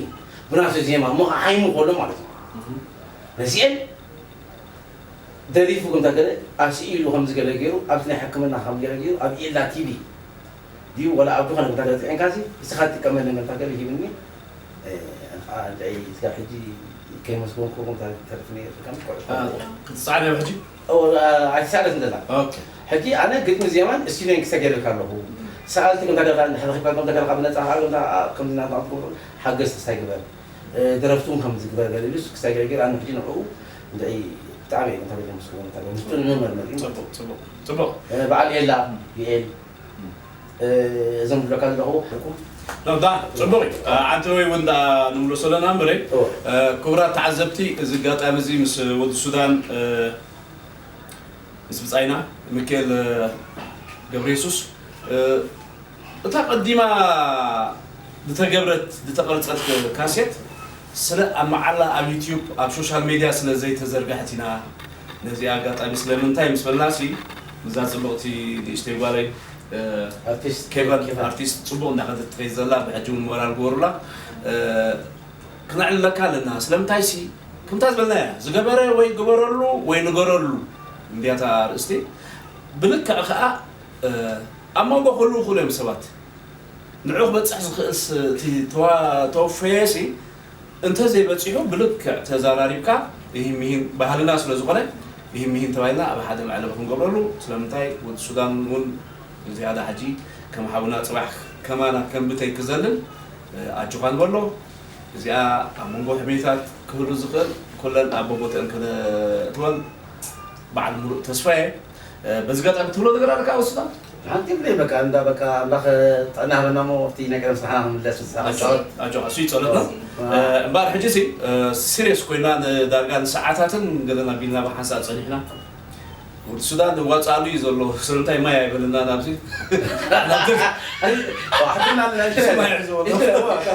ብናቱ ዜማ እሞ ከዓ ዓይሙ ከሎ ማለት እዩ ነዚአን ደሪፉ ከምታ ገለ ኣብ ስኢሉ ከምዚ ገለ ገይሩ ኣብቲ ናይ ሕክምና ከም ገለ ገይሩ ኣብ ኤላ ቲቪ ድዩ ወላ ኣብ ዝኾነ ከምታ ገለ ጥዒንካ ሲ እስኻ ትጥቀመለን ከምታ ገለ ሂብኒ ኣንታ እንታይ ስጋ ሕጂ ከይመስገንኩ ከምታ ተርፍኒ ከም ቆልዑ ክትሰዓል ሕጂ ኣይትሰዓለት እንደላ ኦኬ ሕጂ ኣነ ግጥሚ ዜማን ስቱዲዮን ክሰገደልካ ኣለኹ ሰኣልቲ ከምታ ገለ እንድሕር ረኺብካ ከምታ ገለ ካብ ነፃ ካብ ከምታ ከምዚ ናባኹም ሓገዝ ተስታይ ግበር ደረፍቲ እውን ከምዚ ግበር ገለ ኢሉስ ክሳይ ገለ ገለ ኣነ ሕጂ ንዕኡ እንታይ ብጣዕሚ እየ እንታይ ገለ መስሎ እንታይ ገለ ምስጡ ንመርመር እዩ ጽቡቅ ጽቡቅ ጽቡቅ በዓል ኤላ ዩኤል እዞም ዝብለካ ዘለኹ ዳ ጽቡቅ እዩ ኣንቲ ወይ እውን ዳ ንምለሶ ኣለና እምበረ ክቡራት ተዓዘብቲ እዚ ኣጋጣሚ እዚ ምስ ወዲ ሱዳን ምስ ብጻይና ሚካኤል ገብረየሱስ እታ ቀዲማ ዝተገብረት ዝተቐርጸት ካሴት ስለ ኣብ መዓላ ኣብ ዩትዩብ ኣብ ሶሻል ሜድያ ስለ ዘይተዘርግሐት ኢና ነዚኣ ኣጋጣሚ ስለምንታይ ምስ በልናሲ ምዛ ፅብቕቲ ንእሽተይ ጓለይ ኬቨን ኣርቲስት ፅቡቕ እንዳኸደት ትኸይድ ዘላ ብሕጂ እውን ሞራል ግበሩላ ክነዕልለካ ኣለና ስለምንታይ ሲ ከምታ ዝበልናያ ዝገበረ ወይ ግበረሉ ወይ ንገረሉ እንዲያታ ኣርእስቲ ብልክዕ ከዓ ኣብ መንጎ ክህልዉ ክእሉ እዮም ሰባት ንዑ ክበፅሕ ዝኽእል እቲ ተወፈየ ሲ እንተዘይበፂሑ ብልክዕ ተዘራሪብካ ይህን ሚሂን ባህልና ስለዝኾነ ይህን ሚሂን ተባሂልና ኣብ ሓደ መዕለቢ ክንገብረሉ ስለምንታይ ወዲ ሱዳን እውን ዝያዳ ሕጂ ከም ሓውና ፅባሕ ከማና ከም ብተይ ክዘልል ኣጆኻ ንበሎ እዚኣ ኣብ መንጎ ሕሜታት ክህሉ ዝኽእል ኩለን ኣብ ቦቦትአን ክነእትወን በዓል ሙሉእ ተስፋ እየ በዚ ጋጣሚ ትብሎ ነገር ኣለካ ወስዳ ሓንቲ ብለይ በቃ እንዳ በቃ ኣምላኽ ጥዕና ሃበና ሞ ኣብቲ ናይ ቀደም ስራሕና ክንምለስ ንስኻ ኣጆኻ ክንጫወት ኣጆኻ እሱ ይጸለጥና እምበኣር ሕጂ ሲ ሲሪየስ ኮይና ንዳርጋ ንሰዓታትን ገለና ቢልና ብሓንሳእ ጸኒሕና ወዲ ሱዳን ዋጻሉ እዩ ዘሎ ስለምንታይ ማይ ኣይበልና ናብዚ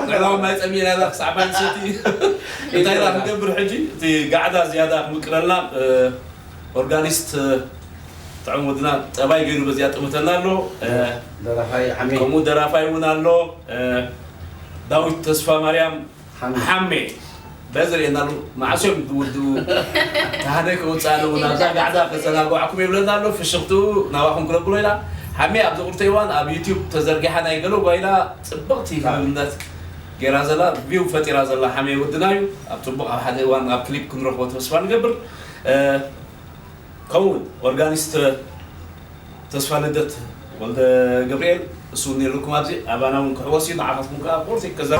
ንዕላዊ ማይ ጸሚና ኢና ክሳዕ ማይ ንሰቲ እንታይ ኢና ክንገብር ሕጂ እቲ ጋዕዳ ዝያዳ ክምቅረልና ኦርጋኒስት ጥዑም ወድና ጠባይ ገይሩ በዚኣ ጥምተና ኣሎ። ደራፋይ ዓሜ። ከምኡ ደራፋይ እውን ኣሎ። ዳዊት ተስፋ ማርያም ሓሜ። ሓሜ በዚ ርእየና ኣሎ። መዓስ እዮም ዝውድኡ? ተሃደይ ከውፅኣሉ እውን ኣብዛ ጋዕዛ ከዘናግዓኩም ይብለና ኣሎ። ፍሽኽትኡ ናባኹም ክነብሎ ኢና። ሓሜ ኣብዚ ቁርተ እዋን ኣብ ዩቲዩብ ተዘርጊሓ ናይ ገለ ጓይላ ፅብቕቲ ህብብነት ገይራ ዘላ፣ ቪው ፈጢራ ዘላ ሓሜ ወድና እዩ። ኣብ ፅቡቕ ኣብ ሓደ እዋን ኣብ ክሊፕ ክንረኽቦ ተስፋ ንገብር። ከምኡውን ኦርጋኒስት ተስፋ ልደት ወልደ ገብርኤል እሱ እውን ይርኩም ኣብዚ ኣባና እውን ክሕወስ እዩ። ንዓኻትኩም ከዓ ቁርሲ ከዛ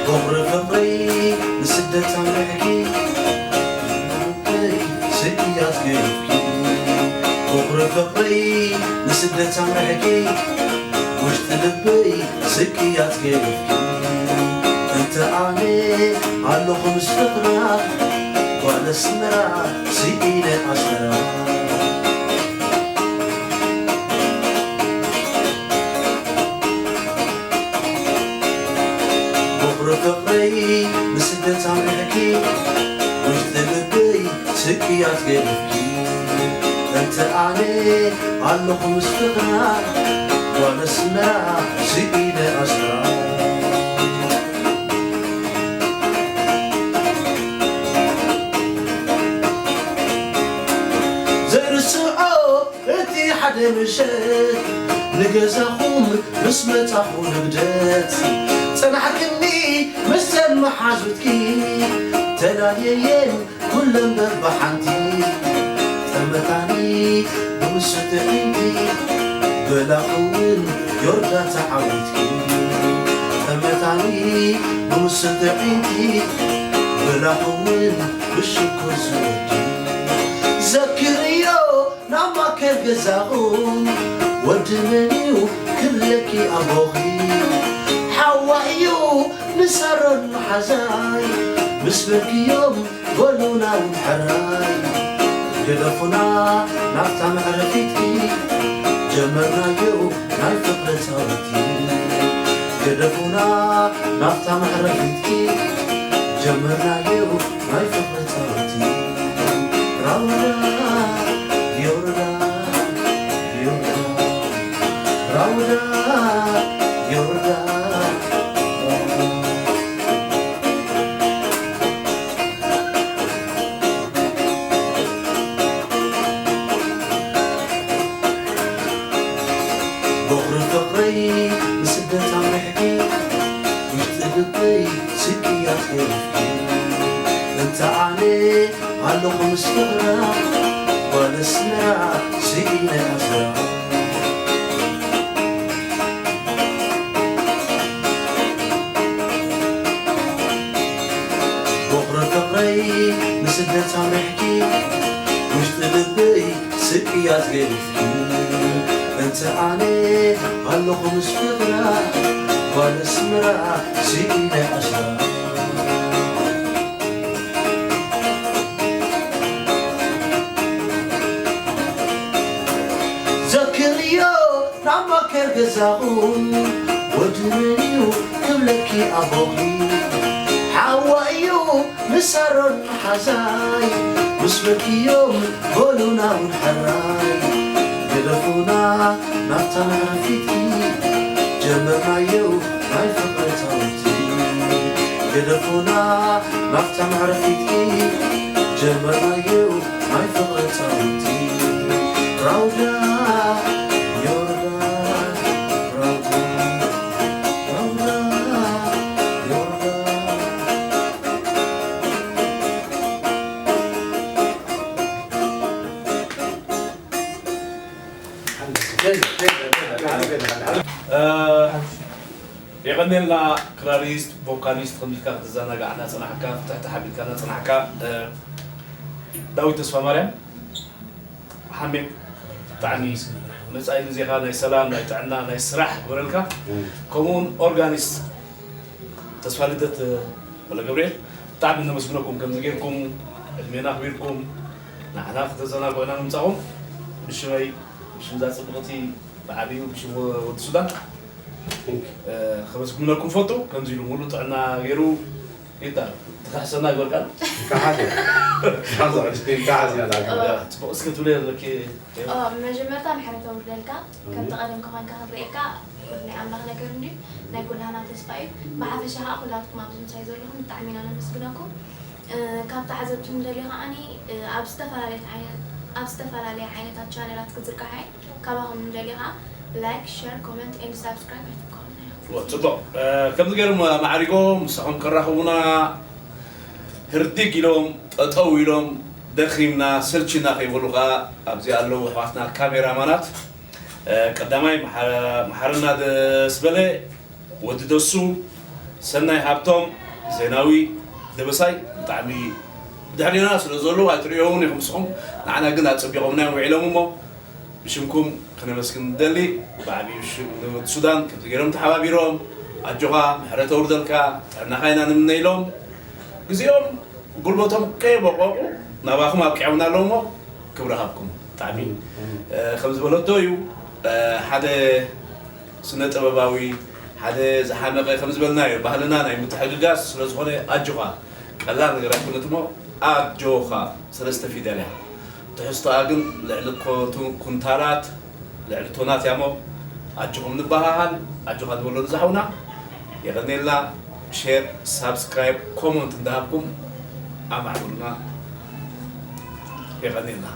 ፍቕሪ ፍቕሪ ንስደት ኣምሪሕኪ ስቅያት ገይርኪ ፍቕሪ ፍቕሪ ንስደት ኣምሪሕኪ ውሽጢ ልበይ ስቅያት ገይርኪ እንተ ኣነ ኣለኹ ምስ ፍቕራ ጓል ኣስመራ ስኢነ ኣስመራ ፍቕሪ ፍቕረይ ንስደት ኣምሪሕኪ ውሽጢ ልበይ ስቅያት ገይርኪ እንተ ኣነ ኣለኹ ምስ ፍቕራ ጓል ኣስመራ ስኢነ ኣስመራ ምሸት ንገዛኹም ምስ መጻኹ ንግደት፣ ጸናሕክኒ ምስተን መሓዙትኪ፣ ተላልየየን ኩለን በብሓንቲ። ጠመታኒ ብምስቲ ዕንቲ፣ በላኹ እውን ዮርዳ ተዓዊትኪ። ጠመታኒ ብምስቲ ዕንቲ፣ በላኹ እውን ብሽኮር ዝወዲ። ዘክርዮ ናብ ማከል ገዛኹም፣ ወዲ መን እዩ ክብለኪ ኣቦኺ? ሓዋ እዩ ንሳሮን መሓዛይ፣ ምስ በልክዮም በሉና እውን ሕራይ። ገደፉና ናብታ መዕረፊትኪ፣ ጀመርናዮ ናይ ፍቕሪ ጻውቲ። ገደፉና ናብታ መዕረፊትኪ፣ ጀመርናዮ ናይ ፍቕሪ ጻውቲ። ራውዳ ዮርዳ ዮርዳ ራውዳ ዮርዳ። ቦኽሪ ፍቕረይ ንስደት ኣምሪሕኪ፣ ውሽጢ ልበይ ስቅያት ገይርኪ። እንተ ኣነ ኣለኹ ምስ ፍቕራ፣ ጓል ኣስመራ ስኢነ ኣስመራ። ቦኽሪ ፍቕረይ ንስደት ኣምሪሕኪ፣ ውሽጢ ልበይ ስቅያት ገዲፍኪ። እንተ ኣነ ኣለኹ ምስ ፍቕራ፣ ጓል ኣስመራ ስኢነ ኣስመራ። ዘክርዮ ናብ ማከር ገዛኹም፣ ወዲ መን እዩ ክብለኪ ኣቦኺ? ሓዋ እዩ ንሳሮን መሓዛይ፣ ምስ በልክዮም በሉና እውን ሕራይ። ገደፉና ናብታ መዕረፊትኪ፣ ጀመርናዮ ናይ ፍቕሪ ጻውቲ። ገደፉና ናብታ መዕረፊትኪ፣ ጀመርናዮ ናይ ፍቕሪ ጻውቲ። ራውዳ ዮርዳ፣ ራውዳ፣ ራውዳ ዮርዳ። የቐኔልና ክራሪስት፣ ቮካሊስት፣ ከምዚልካ ክትዘናጋዕ እናጸናሕካ፣ ፍትሕቲ ሓቢርካ እናጸናሕካ፣ እ፣ ዳዊት ተስፋማርያም፣ ሓሜ፣ ብጣዕሚ መጻኢ ግዜኻ ናይ ሰላም፣ ናይ ጥዕና፣ ናይ ስራሕ ይግበረልካ። ከምኡውን ኦርጋኒስት ተስፋ ልደት ወለ ገብርኤል፣ ብጣዕሚ ነመስግነኩም። ከምዚ ጌርኩም ዕድሜና ኣኽቢርኩም ንዓና ክተዘናግዑና ምምጻኹም ብሽመይ፣ ብሽምዛ ጽብቕቲ ብዓቢኡ ብሽም ወዲ ሱዳን፣ እ፣ ከመስግነኩም ፈቱ። ከምዚ ኢሉ ሙሉእ ጥዕና ገይሩ ይታ ትካሕሰና ይበልካል። ካሓስ ካሓስ ካሓስ ያላ እ፣ ጽቡቕ እስከ ትብለ ዘለኪ። ኦ፣ መጀመርታ ምሕረት ኣውርደልካ። ኣሜን። ከምቲ ቀደምካ ኮንካ ክንርእየካ ፍርዲ ናይ ኣምላኽ ነገር እንድዩ። ናይ ኩላህና ተስፋ እዩ። ብሓፈሻ ከዓ ኩላትኩም ኣብዚ ምሳይ ዘለኹም ብጣዕሚ ኢና ነመስግነኩም። እ፣ ካብ ተዓዘብቲ ንደልዮ ከዓኒ፣ እ፣ ኣብ ዝተፈላለየ ዓይነት፣ ኣብ ዝተፈላለየ ዓይነታት ቻነላት ክዝርጋሕ እየ። ካባኹም ንደልዮ ከዓ ላይክ፣ ሸር፣ ኮመንት ኤንድ ሳብስክራይብ ኣይትከሉና ኢኹም። ጽቡቕ። እ፣ ከምዚ ገይሮም ኣማዕሪጎም ምሳኹም ከራኽቡና ህርዲግ ኢሎም፣ ጠጠው ኢሎም፣ ደኺምና፣ ሰልችና ከይበሉ ከዓ ኣብዚ ኣለዉ ኣሕዋትና ካሜራማናት፣ እ፣ ቀዳማይ መሓ-፣ መሓርና ደስ በለ፣ ወዲ ደሱ፣ ሰናይ ሃብቶም፣ ዜናዊ ደበሳይ፣ ብጣዕሚ ብድሕሪና ስለ ዘለዉ ኣይትርእዮውን ኢኹም ንስኹም፣ ንዓና ግን ኣጸቢቖምና እዮም ውዒሎም እሞ፣ ብሽምኩም ከነመስግን ንደሊ። ብዓቢኡ ሽም ንወዲ ሱዳን ከምዚ ገይሮም ተሓባቢሮም፣ ኣጆኻ፣ ምሕረት ኣውርደልካ፣ ጥዕናኻ ኢና ንምነይሎም። ግዜኦም ጉልበቶም ከየበቆቑ ናባኹም ኣብቂዖምና ኣለዉ እሞ፣ ክብሪ ሃብኩም። ብጣዕሚ፣ እ፣ ከም ዝበለቶ እዩ፣ እ፣ ሓደ ስነ ጥበባዊ፣ ሓደ ዝሓመቐ፣ ከም ዝበልናዮ፣ ባህልና ናይ ምትሕግጋዝ ስለ ዝኾነ፣ ኣጆኻ፣ ቀላል ነገር ኣይኮነት እሞ፣ ኣጆኻ፣ ሰለስተ ፊደል እያ። ትሕዝቶኣ ግን ልዕሊ ኮቱ-፣ ኩንታላት፣ ልዕሊ ቶናት እያ እሞ፣ ኣጆኹም ንበሃሃል፣ ኣጆኻ ንበሎ ንዝሓውና። የቐኔልና። ሼር፣ ሳብስክራይብ፣ ኮመንት እንዳሃብኩም ኣማዕብሉና። የቐኔልና።